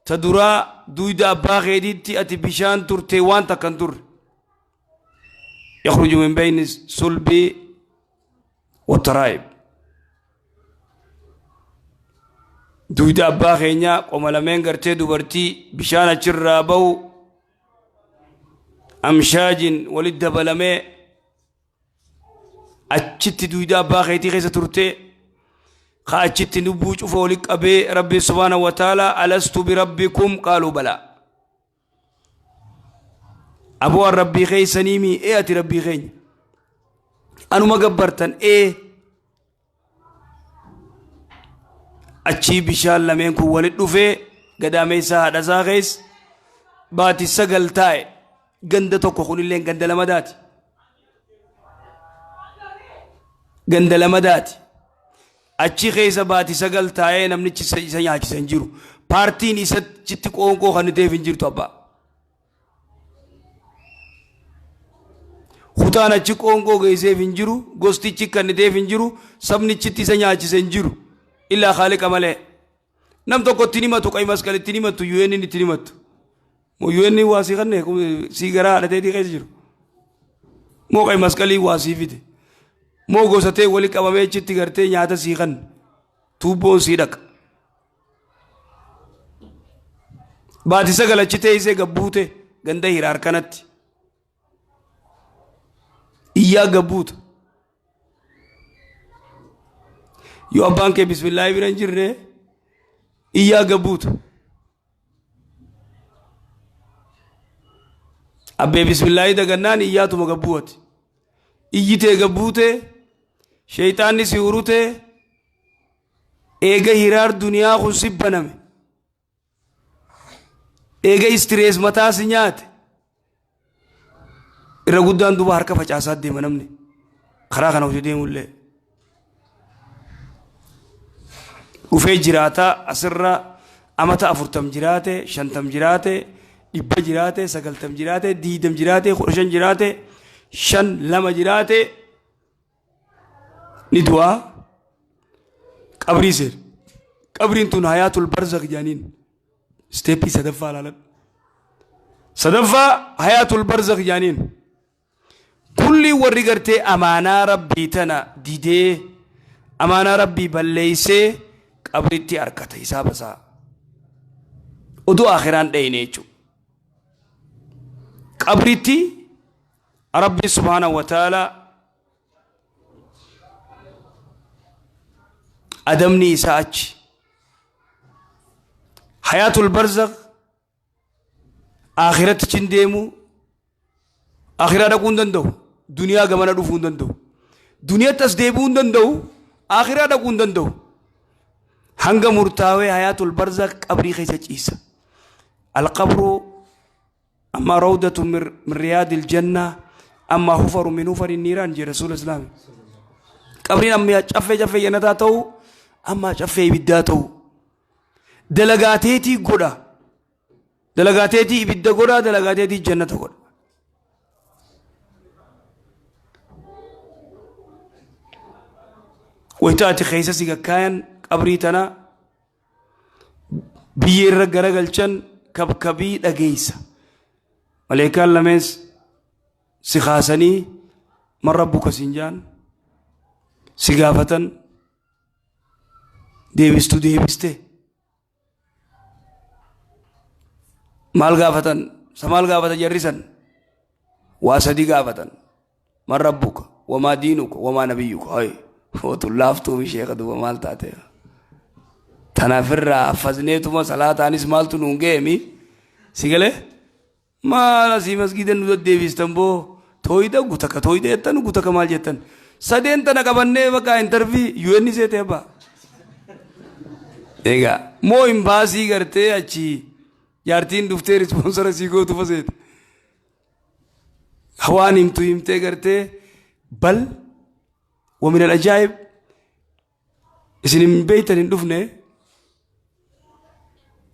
Ta duraa duyda abbaa keetiitti ati bishaan turtee waan takka hin turre. Yakhruju min bayni sulbi wataraa'ib. Duyda abbaa keenyaa qoma lameen gartee dubartii bishaan achirraa bahu amshaajin walitti dabalamee achitti duyda abbaa keetii keessa turtee ka achitti lubbuu cufa walitti qabee rabbi subhaanahu wa ta'ala alastu birabbikum qaaluu balaa. Aboo an rabbii keessanii mii ee ati rabbii keenya anuma gabbartan ee achii bishaan lameen kun walit dhufee gadaameessaa haadhasaa keessa baati 9 taa'e ganda tokko kunillee ganda lamadaati ganda lamadaati Achi keessa baati 9 taa'ee namnichi isa nyaachisa hin jiru. Paartiin isachitti qoonqoo kan ta'eef hin jirtu abbaa. Kutaan achi qoonqoo geesseef hin jiru, gostichi kan ta'eef hin jiru, sabnichitti isa nyaachisa hin jiru. Illaa haaliqa malee. Nam tokko ittiin himatu, qayi masqal ittiin himatu, UN ittiin himatu. Moo UN waa sii kanne sii garaa haadhateetii keessa jiru. Moo qayi masqalii waa sii fide. Moo gosa ta'e wali qabamee achitti gartee nyaata sii kanne. Tuubboon sii dhaqa. Baati 9 achi teessee gabbuute ganda hiraar kanatti. Iyyaa gabbuuta. Yoo abbaan kee bismillaahi bira hin jirre iyyaa gabbuuta. Abbee bismillaahi dagannaan iyyaatuma gabbuu'ati. Iyyitee gabbuutee sheeyxaanni si urutee eega hiraar duniyaa kun si baname. Eega istirees mataa si nyaate. Irra guddaan duuba harka facaasaa deema namni. Karaa kana hojii deemullee. Dhufee jiraata asirra amata 40 jiraate, 50 jiraate, 100 jiraate, 90 jiraate, 20 jiraate, 15 jiraate, 5 2 jiraate ni du'aa qabrii seena. Qabriin tun hayaatul barzakh jedhaniin. Isteeppii sadaffaa ilaaladhu. Sadaffaa hayaatul barzakh jedhaniin. Kulli warri gartee amaanaa rabbii tana didee amaanaa rabbii balleeysee qabritti arkata hisaaba isaa. Oduu akhiraan dheyne jechuudha. Qabritti Rabbi subhaanahu wa ta'ala adamni isaa achi. Hayaatul barzakh akhiratti chin deemu akhiraa dhaquu hin danda'u duniyaa gamana dhufuu hin danda'u duniyatti as deebi'uu hin danda'u akhiraa dhaquu hin danda'u hanga murtaawee hayaatul barzakh qabrii keessa ciisa alqabru amma rawdatu min riyaadil janna amma hufaru min hufari niiraan jedhe rasuula islaami qabriin amma caffee caffee jannataa ta'u amma caffee ibiddaa ta'u Dalagaa teetii godha. Dalagaa teetii ibidda godha, dalagaa teetii jannata godha. Wayita ati keessa si gakkaayan qabrii tana biyyee irra garagalchan kabkabii dhageessa. Maleekaan lameen si kaasanii man rabbuka siin jaan si gaafatan deebistu deebiste maal gaafatan sa maal gaafatan jarri san waa sadi gaafatan man rabbuka wamaa diinuka wamaa nabiyyuka hay otu laaftuu sheekha duba maal taate tanaaf irraa haffazneetuma salaataanis maaltu nuun ga'eemi si galee Maal asii masgiida nu deddeebistan boo tooyida gutaka tooyida jettan gutaka maal jettan sadeen tana qabannee bakka intarvii UN seete abbaa. Egaa moo imbaasii gartee achi jaartiin dhuftee rispoonsara sii gootu faseete. Waan himtu himtee gartee Bal wa min al-ajaa'ib isin hin beeytan hin dhufne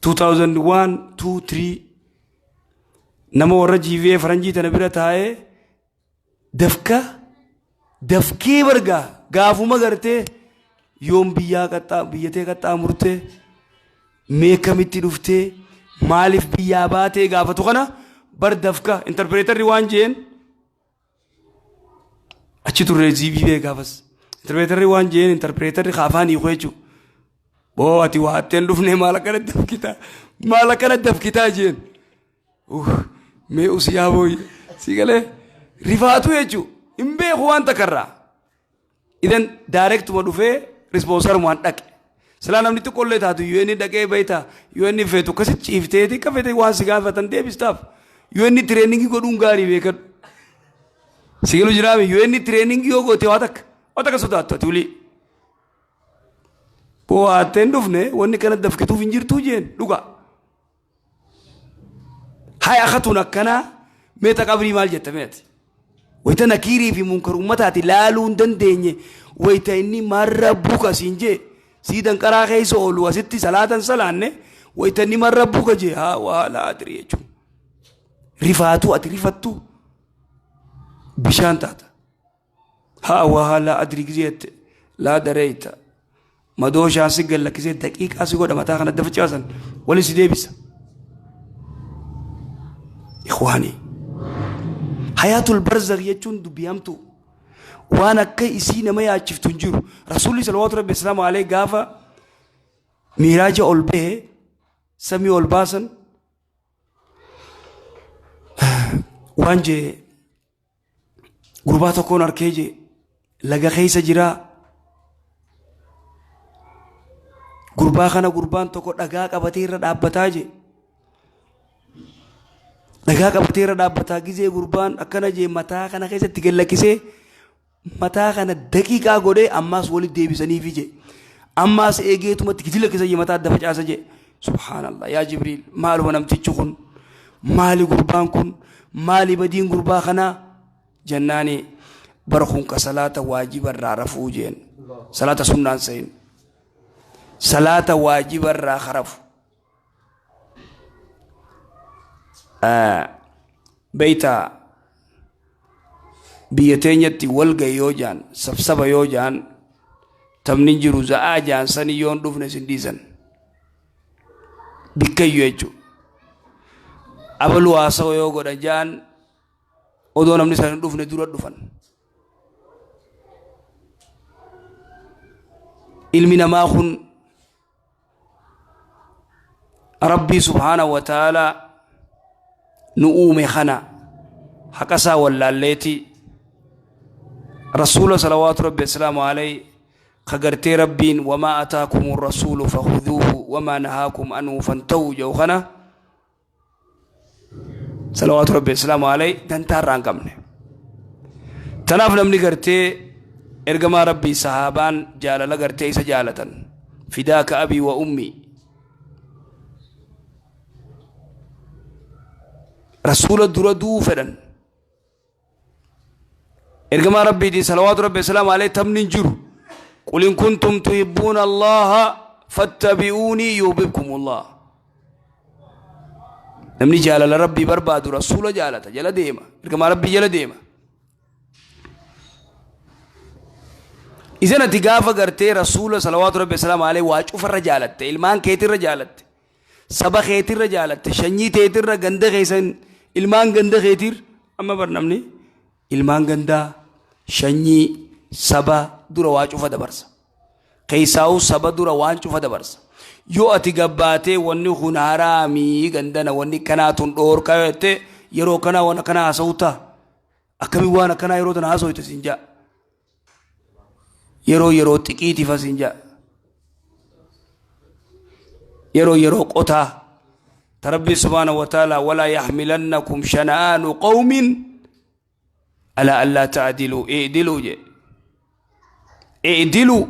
2001 2 3 nama warra GVA faranjii tana bira taa'ee dafka dafkee bargaa gaafuma gartee yoom biyyaa qaxxaa biyyatee qaxxaamurtee mee kamitti dhuftee maaliif biyyaa baatee gaafatu kana bar dafka interpreetarri waan jeen achi turre GVA gaafas interpreetarri waan jeen interpreetarri afaan hiiku jechuudha. Boo ati waa hatteen dhufnee maal akkana dafkitaa maal akkana dafkitaa jeen. Mee usi yaa booyye si galee rifaatu jechuudha hin beeku waan takkarraa. Idan daayirektuma dhufee rispoonsarumaan dhaqe. Silaa namni xiqqoollee taatu yoo inni dhaqee beektaa yoo inni feetu akkasitti ciifteeti akka feete waan si gaafatan deebistaaf. Yoo inni tireeningii godhuun gaarii beekadhu. Si galu jiraame yoo inni tireeningii yoo goote waa takka waa takka sodaattu ati ulii. Boo haatteen dhufne wanni kana dafkituuf hin jirtuu jeen dhugaa. Hay akatuun akkanaa meeta qabrii maal jetta meeti. Wayita nakiirii fi munkar ummataati laaluu hin dandeenye wayita inni marra buka siin jee sii danqaraa keessa oolu asitti salaatan salaanne wayita inni marra buka jee haa waa laa adrii jechuun. Rifaatuu ati rifattu bishaan taata. Haa waa laa adrii gizee jette laa dareeyta. Madooshaan si gallakkisee daqiiqaa si godha mataa kana dafa caasan wali si deebisa. Ikhwaanii. Hayaatul barzakh jechuun dubbii hamtuu. Waan akka isii nama yaachiftu hin jiru. Rasuulli salawaatu rabbi islaamu alayhi gaafa miiraaja ol bahe samii ol baasan waan jee Gurbaa tokkoon arkee jee laga keessa jiraa. Gurbaa kana gurbaan tokko dhagaa qabatee irra dhaabbataa jee. Dhagaa qabatee irra dhaabbataa gizee gurbaan akkana jee mataa kana keessatti gad lakkisee mataa kana daqiiqaa godhee ammaas walitti deebisaniifi jee. Ammaas eegeetumatti gidi lakkisa jee mataa adda facaasa jee. Subhaanallah yaa Jibriil maaluma namtichi kun maali gurbaan kun maali badiin gurbaa kanaa jennaani bar kun ka salaata waajiba irraa rafuu jeen salaata sunnaan sehin salaata waajiba irraa ka rafu beeyta biyya teenyatti wal gahi yoo jaan sabsaba yoo jaan taphni jiru za'aa jaan sani yoon dhufne sin dhiisan bikkayyu jechuudha. Abaluu haasawa yoo godhan jaan odoo namni san hin dhufne dura dhufan. Ilmi namaa kun Rabbii subhaanahu wa ta'aalaa nu uume kana haqa isaa wallaalleeti rasuula salawaatu rabbi assalaamu alayhi ka gartee rabbiin wamaa ataakumu rasuulu fakhudhuuhu wamaa nahaakum anhu fantahuu jedhu kana salawaatu rabbi assalaamu alayhi dantaa irraa hin qabne tanaaf namni gartee ergamaa rabbii sahaabaan jaalala gartee isa jaalatan fidaaka abii wa ummii rasuula dura du'uu fedhan Ergamaa Rabbiitiin salawaatu Rabbi salaamu alayhi taphni hin jiru. Qul in kuntum tuhibbuuna Allaha fattabi'uunii yuhbibkumullah. Namni jaalala Rabbii barbaadu rasuula jaalata jala deema. Ergamaa Rabbii jala deema. Isan ati gaafa gartee rasuula salawaatu Rabbi salaamu alayhi waa cufarra jaalatte ilmaan keetirra jaalatte saba keetirra jaalatte shanyii teetirra ganda keessan ilmaan ganda keetir amma bar namni ilmaan gandaa shanyii saba dura waa cufa dabarsa keessaa'uu saba dura waan cufa dabarsa yoo ati gabbaatee wanni kun haraamii gandana wanni kanaa tun dhoorka jette yeroo kanaa waan akkanaa haasa'uu ta'a akkamiin waan akkanaa yeroo tana haasa'u siin ja'a Yeroo yeroo xiqiitiif asiin ja'a. Yeroo yeroo qotaa. Ta Rabbii subhaanahu wa ta'ala walaa yaxmilannakum shana'aanu qawmin alaa allaa ta'diluu i'diluu jedhe. I'diluu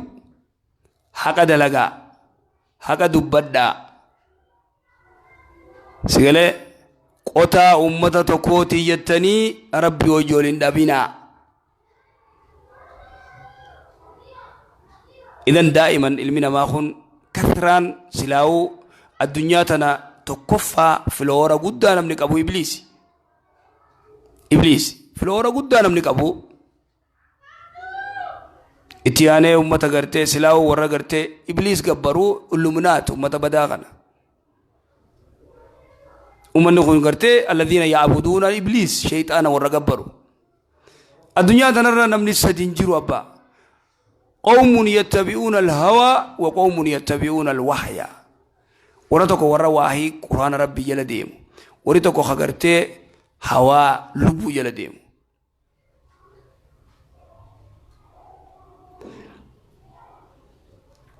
haqa dalagaa haqa dubbadhaa. Sigalee qotaa ummata tokkootii jettanii Rabbii wajji wal hin dhabinaa. Idan daa'iman ilmi namaa kun kathraan silaa'uu addunyaa tana tokkoffaa filoora guddaa namni qabu ibliisi. Ibliisi filoora guddaa namni qabu. Itti aanee ummata gartee silaa'uu warra gartee ibliis gabbaruu illuminaat ummata badaa kana. Ummanni kun gartee alladhiina ya'buduuna ibliis shayxaana warra gabbaru. Addunyaa tanarra namni sadi hin jiru abbaa. Qawmun yattabi'uuna alhawaa wa qawmun yattabi'uuna alwahya. Warra tokko warra waahii quraana rabbii jala deemu. Warri tokko ka gartee hawaa lubbuu jala deemu.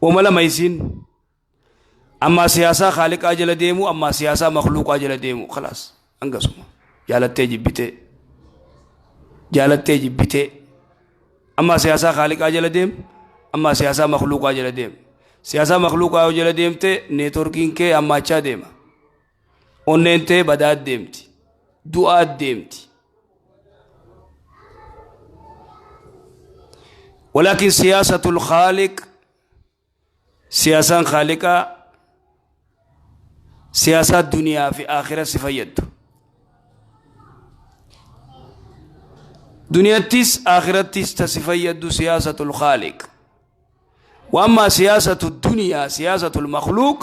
Wama lama isiin ammaa siyaasaa khaaliqaa jala deemu ammaa siyaasaa makluuqaa jala deemu khalaas hangasuma jaalattee jibbitee jaalattee jibbitee ammaa siyaasaa khaaliqaa jala deem ammaa siyaasaa makluuqaa jala deem siyaasaa makluuqaa yoo jala deemte neetworkiin kee hammaachaa deema onneen tee badaa deemti du'aa deemti ولكن سياسة الخالق Siyaasaan Khaaliqaa siyaasaa duniyaa fi aakhira si fayyaddu. Duniyattis aakhirattis ta si fayyaddu siyaasatul Khaaliq. Wa ammaa siyaasatu duniyaa siyaasatul makhluuq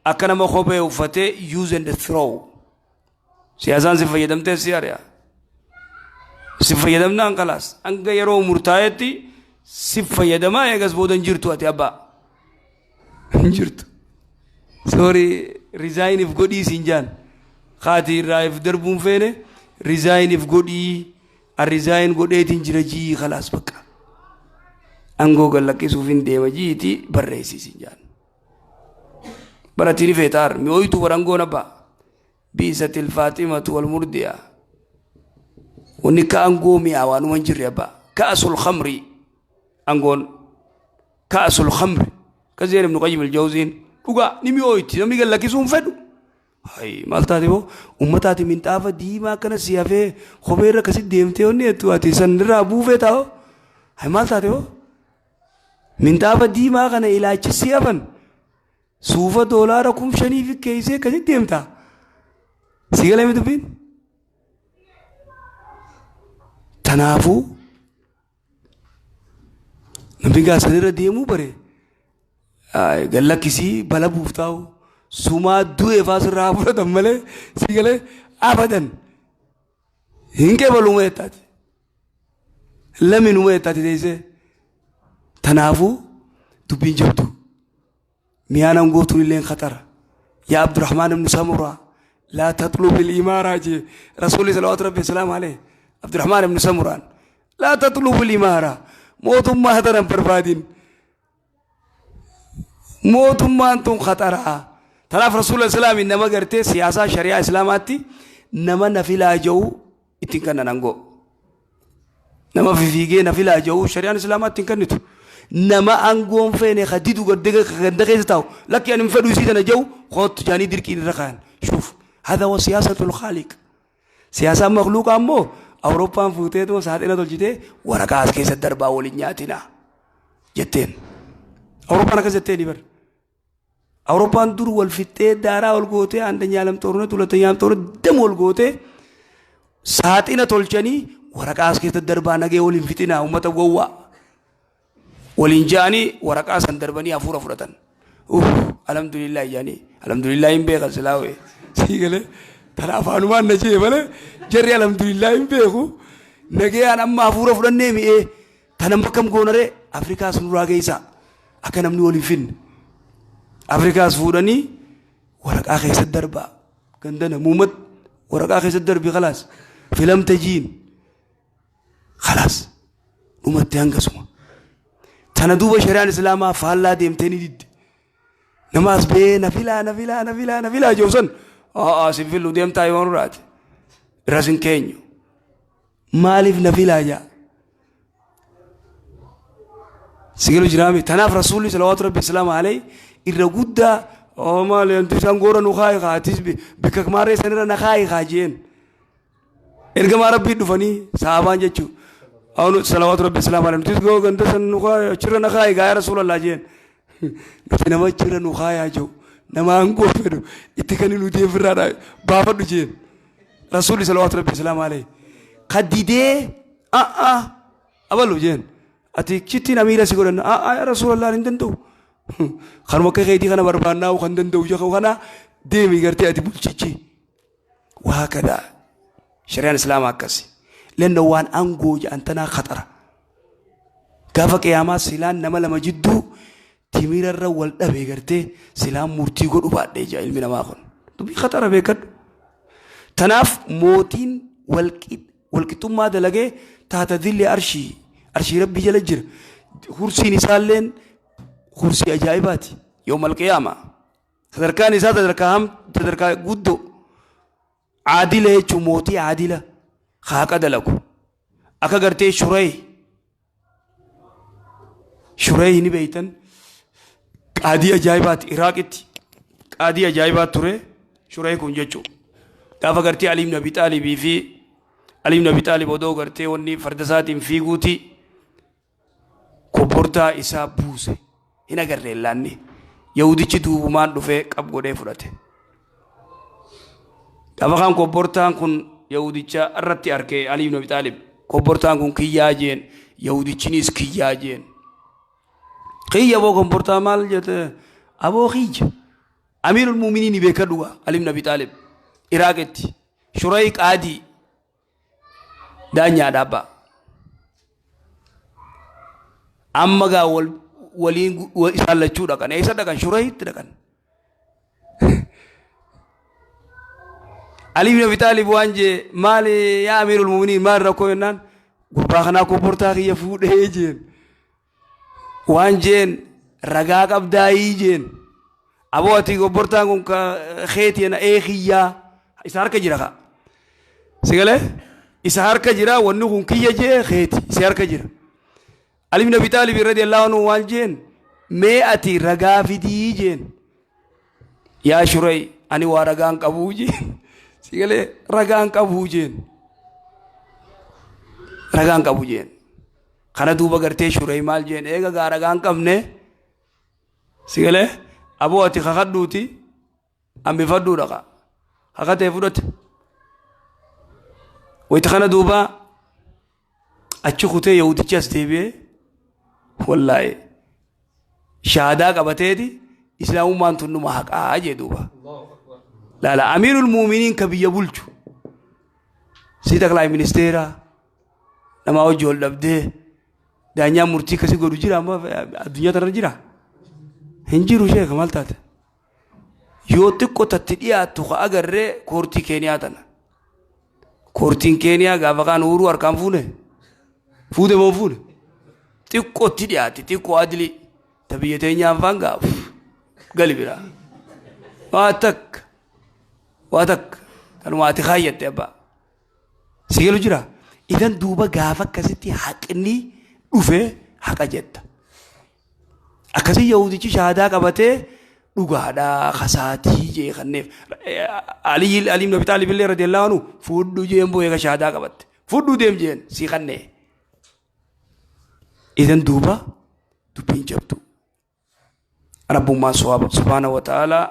akka nama kophee uffatee use and throw. Siyaasaan si fayyadamtee si ari'a. Si fayyadamnaan kalaas hanga yeroo murtaa'etti si fayyadamaa eegas booda hin jirtu ati abbaa. Hin jirtu. Sorry resign if godhii siin jaan. Kaati irraa if darbuun feene resign if godhii an resign godheetiin jira jii kalaas bakka. Aangoo gad lakkisuuf hin deema jiiti barreessii siin jaan. Baratiin feetaar mi'ooytuu barangoon abbaa. Bi'isatil faaximatu wal murdi'a. Wanni ka angoo mi'aa waanuma hin jirre abbaa. Ka'asul khamri angoon ka'asul khamri ka zeen ibnu qayyim al-jawziin dhugaa ni mi'ooyti namni gad lakkisuu hin fedhu. Hayi maal taate boo ummataati minxaafa diimaa akkana si hafee kophee irra akkasi deemtee wanni jettu ati san irraa buufee taa'o. Hayi maal taate boo minxaafa diimaa kana ilaachi si hafan. Suufa doolaara 5000 fi keessee akkasitti deemta. Si galee dubbiin? Tanaafuu namni gaasan irra deemuu bare gallakkisii bala buuftaa'u sumaa du'e faa sirraa fudhatan malee si galee abadan hin qeebaluu jettaati. Laminuma jettaati teessee. Tanaafuu dubbiin jabdu. Miyaan aangoo tunilleen khatara. Yaa Abdurrahmaan ibn Samuraa laa taxlubil imaaraa jee Rasuulli salawaatu rabbi salaamu alayhi Abdurrahmaan ibn Samuraan laa taxlubil imaaraa mootummaa tana hin barbaadin. Mootummaan tun khataraa. Tanaaf Rasuulli Islaamii nama gartee siyaasaa shari'aa Islaamaatti nama nafilaa ja'u ittiin kennan aangoo. Nama fifiigee na filaa jedhu shari'aan islaamaa ittiin kennitu. Nama aangoon feene ka didu ganda keessa taa'u lakki ani hin fedhu isii tana jedhu koottu jaanii dirqiin irra kaayan. Shuuf hada wa siyaasatul khaaliq. Siyaasaan makluuqaa immoo Awurooppaan fuuteetuma saaxina tolchitee waraqaa as keessa darbaa waliin nyaatina jetteen. Awurooppaan akkas jetteeni bar. Awurooppaan dur wal fixxee daaraa wal gootee andanyaa lam xoornet hulattanyaa lam xoornet dam wal gootee saaxina tolchanii waraqaa as keessa darbaa nagee waliin fixinaa uummata gowwaa waliin ja'anii waraqaa san darbanii hafuura fudhatan. Uff alhamdulillah jedhanii alhamdulillah hin beekan silaa wee sii galee tana afaanumaan na jee malee jarri alhamdulillah hin beeku nagayaan amma hafuura fudhannee mi'ee Tana amma akkam goonaree Afrikaas nurraa geessaa akka namni wal hin finne. Afrikaas fuudhanii waraqaa keessatti darbaa gandana muumat waraqaa keessatti darbi kalaas filamte jiin kalaas dhumatti hangasuma. Tana duuba shari'aan islaamaa faallaa deemtee ni didde. Nama as ba'ee na filaa na filaa na filaa na filaa jiru san aa sin fillu deemtaa yoo nurraati irra sin keenyu. Maaliif na filaa jaa. Sigalu jiraame tanaaf rasuulli salawaatu rabbi islaama alayhi irra guddaa oo maali anti isaan goora nu kaayi kaa atis bikka maarree sanirra na kaayi kaa jeen. Ergamaa rabbii dhufanii sahaabaan jechuun. Awnu salawaatu rabbi salaamu alayhi nutis goo ganda san nu kaaya achirra na kaayi gaa yaa rasuulallah jeen. Nuti nama achirra nu kaayaa jiru nama aangoo fedhu itti kan nuti ofirraa baafadhu jeen. Rasuulli salawaatu rabbi salaamu alayhi. Ka didee a'a abalu jeen. Ati chittiin amiira si godhanna a'a yaa rasuulallah hin danda'u. Kanuma akka keetii kana barbaannaa kan danda'u jedhu kana deemi gartee ati bulchichi. Waa kadaa shari'aan islaamaa akkasi. Lenna waan aangoo jedhan tanaa khaxara. Gaafa qiyaamaa silaan nama lama jidduu timira irra wal dhabe gartee silaan murtii godhu baadhee jira ilmi namaa kun. Dubbii khaxara beekadhu. Tanaaf mootiin walqixxummaa dalagee taata dilli arshii arshii rabbii jala jira. Kursiin isaalleen kursii ajaa'ibaati. Yoomal qiyaamaa. Sadarkaan isaa sadarkaa ham sadarkaa guddoo. Aadila jechuun mootii aadila haqa dalagu. Akka gartee shurey shurey ni beeytan qaadii ajaa'ibaati Iraaqitti qaadii ajaa'ibaa ture shurey kun jechuudha. Gaafa gartee Ali ibn Abi Xaalibii fi Ali ibn Abi Xaalib odoo gartee wanni farda isaatiin fiiguuti kobbortaa isaa buuse hin agarre illaanni. Yahudichi duubumaan dhufee qab godhee fudhate. Gaafa kaan kobbortaan kun Yahudicha irratti arke Ali ibn Abi Xaalib kobbortaan kun kiyyaa jeen Yahudichinis kiyyaa jeen. Kiyya boo kobbortaa maal jette aboo kiyya. Amiirul Muuminiin beeka dhuga Ali ibn Abi Xaalib Iraaqitti Shuray Qaadii daanyaa dhaabbaa. Amma gaa wal waliin isaan lachuu dhaqan. Eessa dhaqan? Shurayitti dhaqan. Ali ibn Abi Xaalib waan jee maali yaa Amiirul Muuminiin maal rakkoo jennaan gurbaa kanaa kobbortaa kiyya fuudhee jeen. Waan jeen ragaa qabdaayii jeen. Aboo ati gobbortaan kun ka keeti jena ee kiyyaa isa harka jira ka. Si galee isa harka jira wanni kun kiyya jee keeti si harka jira. Ali ibn Abi Xaalib radiyallahu anhu waan jeen mee ati ragaa fidii jeen. Yaa Shurey ani waa ragaan qabuu jeen. Si galee ragaan qabuu jeen. Ragaan qabu jeen. Kana duuba gartee Shurey maal jeen eega gaa ragaan qabne Si galee aboo ati kakadhuuti hambifadhuu dhaqa. Kakatee fudhate. Wayita kana duuba achi kutee yahudichi as deebi'ee wallaahi shaadaa qabateeti islaamummaan tun numa haqaa jee duuba. Laala amiirul muuminiin ka biyya bulchu si xaqlaay ministeera namaa hojii ol dhabdee Daanyaan murtii akkasii godhu jira amma addunyaa tanarra jira? Hin jiru sheeka maal taate? Yoo xiqqoo tatti dhiyaattu ka agarree koortii Keeniyaa tana. Koortiin Keeniyaa gaafa kaan uuruu harkaan fuune. Fuute moo fuune? Xiqqootti dhiyaatti xiqqoo adilii. Ta biyya teenyaan faan gaaf gali biraa. Waa takka waa takka kanuma ati kaayyatte abbaa. Si galu jira. Idan duuba gaafa akkasitti haqni dhufe haqa jetta. Akkasii Yahudichi shahaadaa qabatee dhugaadhaa kasaatii jee kanneef. Ali Ali ibn Abi Xaalib illee radiyallahu anhu fudhu jeen boo'ee ka shahaadaa qabatte. Fudhu deem jeen sii kannee. Idan duuba dubbiin jabdu. Rabbummaan subhaanahu wa ta'aalaa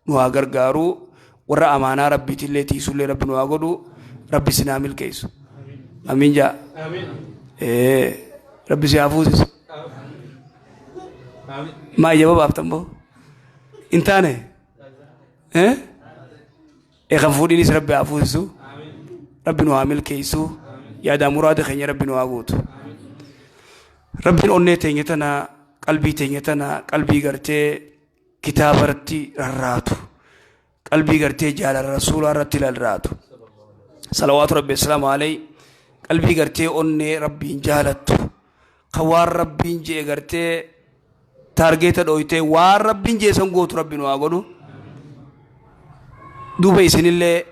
nu haa gargaaru warra amaanaa rabbiitillee tiisullee rabbi nu haa godhu rabbi isin haa milkeessu. Amiin jaa. Rabbi si haa fuusisu. Maa ija babaaftan boo? Hin taane? Ee kan fuudhiinis rabbi haa fuusisu. Rabbi nu haa milkeessu. Yaadaa muraada keenya rabbi nu haa guutu. Rabbiin onnee teenya tana qalbii teenya tana qalbii gartee kitaaba irratti rarraatu. Qalbii gartee jaalala rasuulaa irratti rarraatu. Salawaatu rabbi assalaamu alayhi. Qalbii gartee onnee rabbiin jaalattu. Kan waan rabbiin je'e gartee taargeeta dhooytee waan rabbiin je'e san gootu rabbi nu haa godhu. Duuba isinillee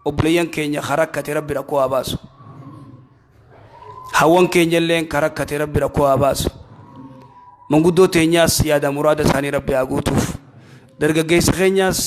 obboleeyyan keenya ka rakkate rabbi rakkoo haa baasu. Hawwan keenya illee ka rakkate rabbi rakkoo haa baasu. Manguddoo teenyaas yaada muraada isaanii rabbi haa guutuuf. Dargaggeessa keenyaas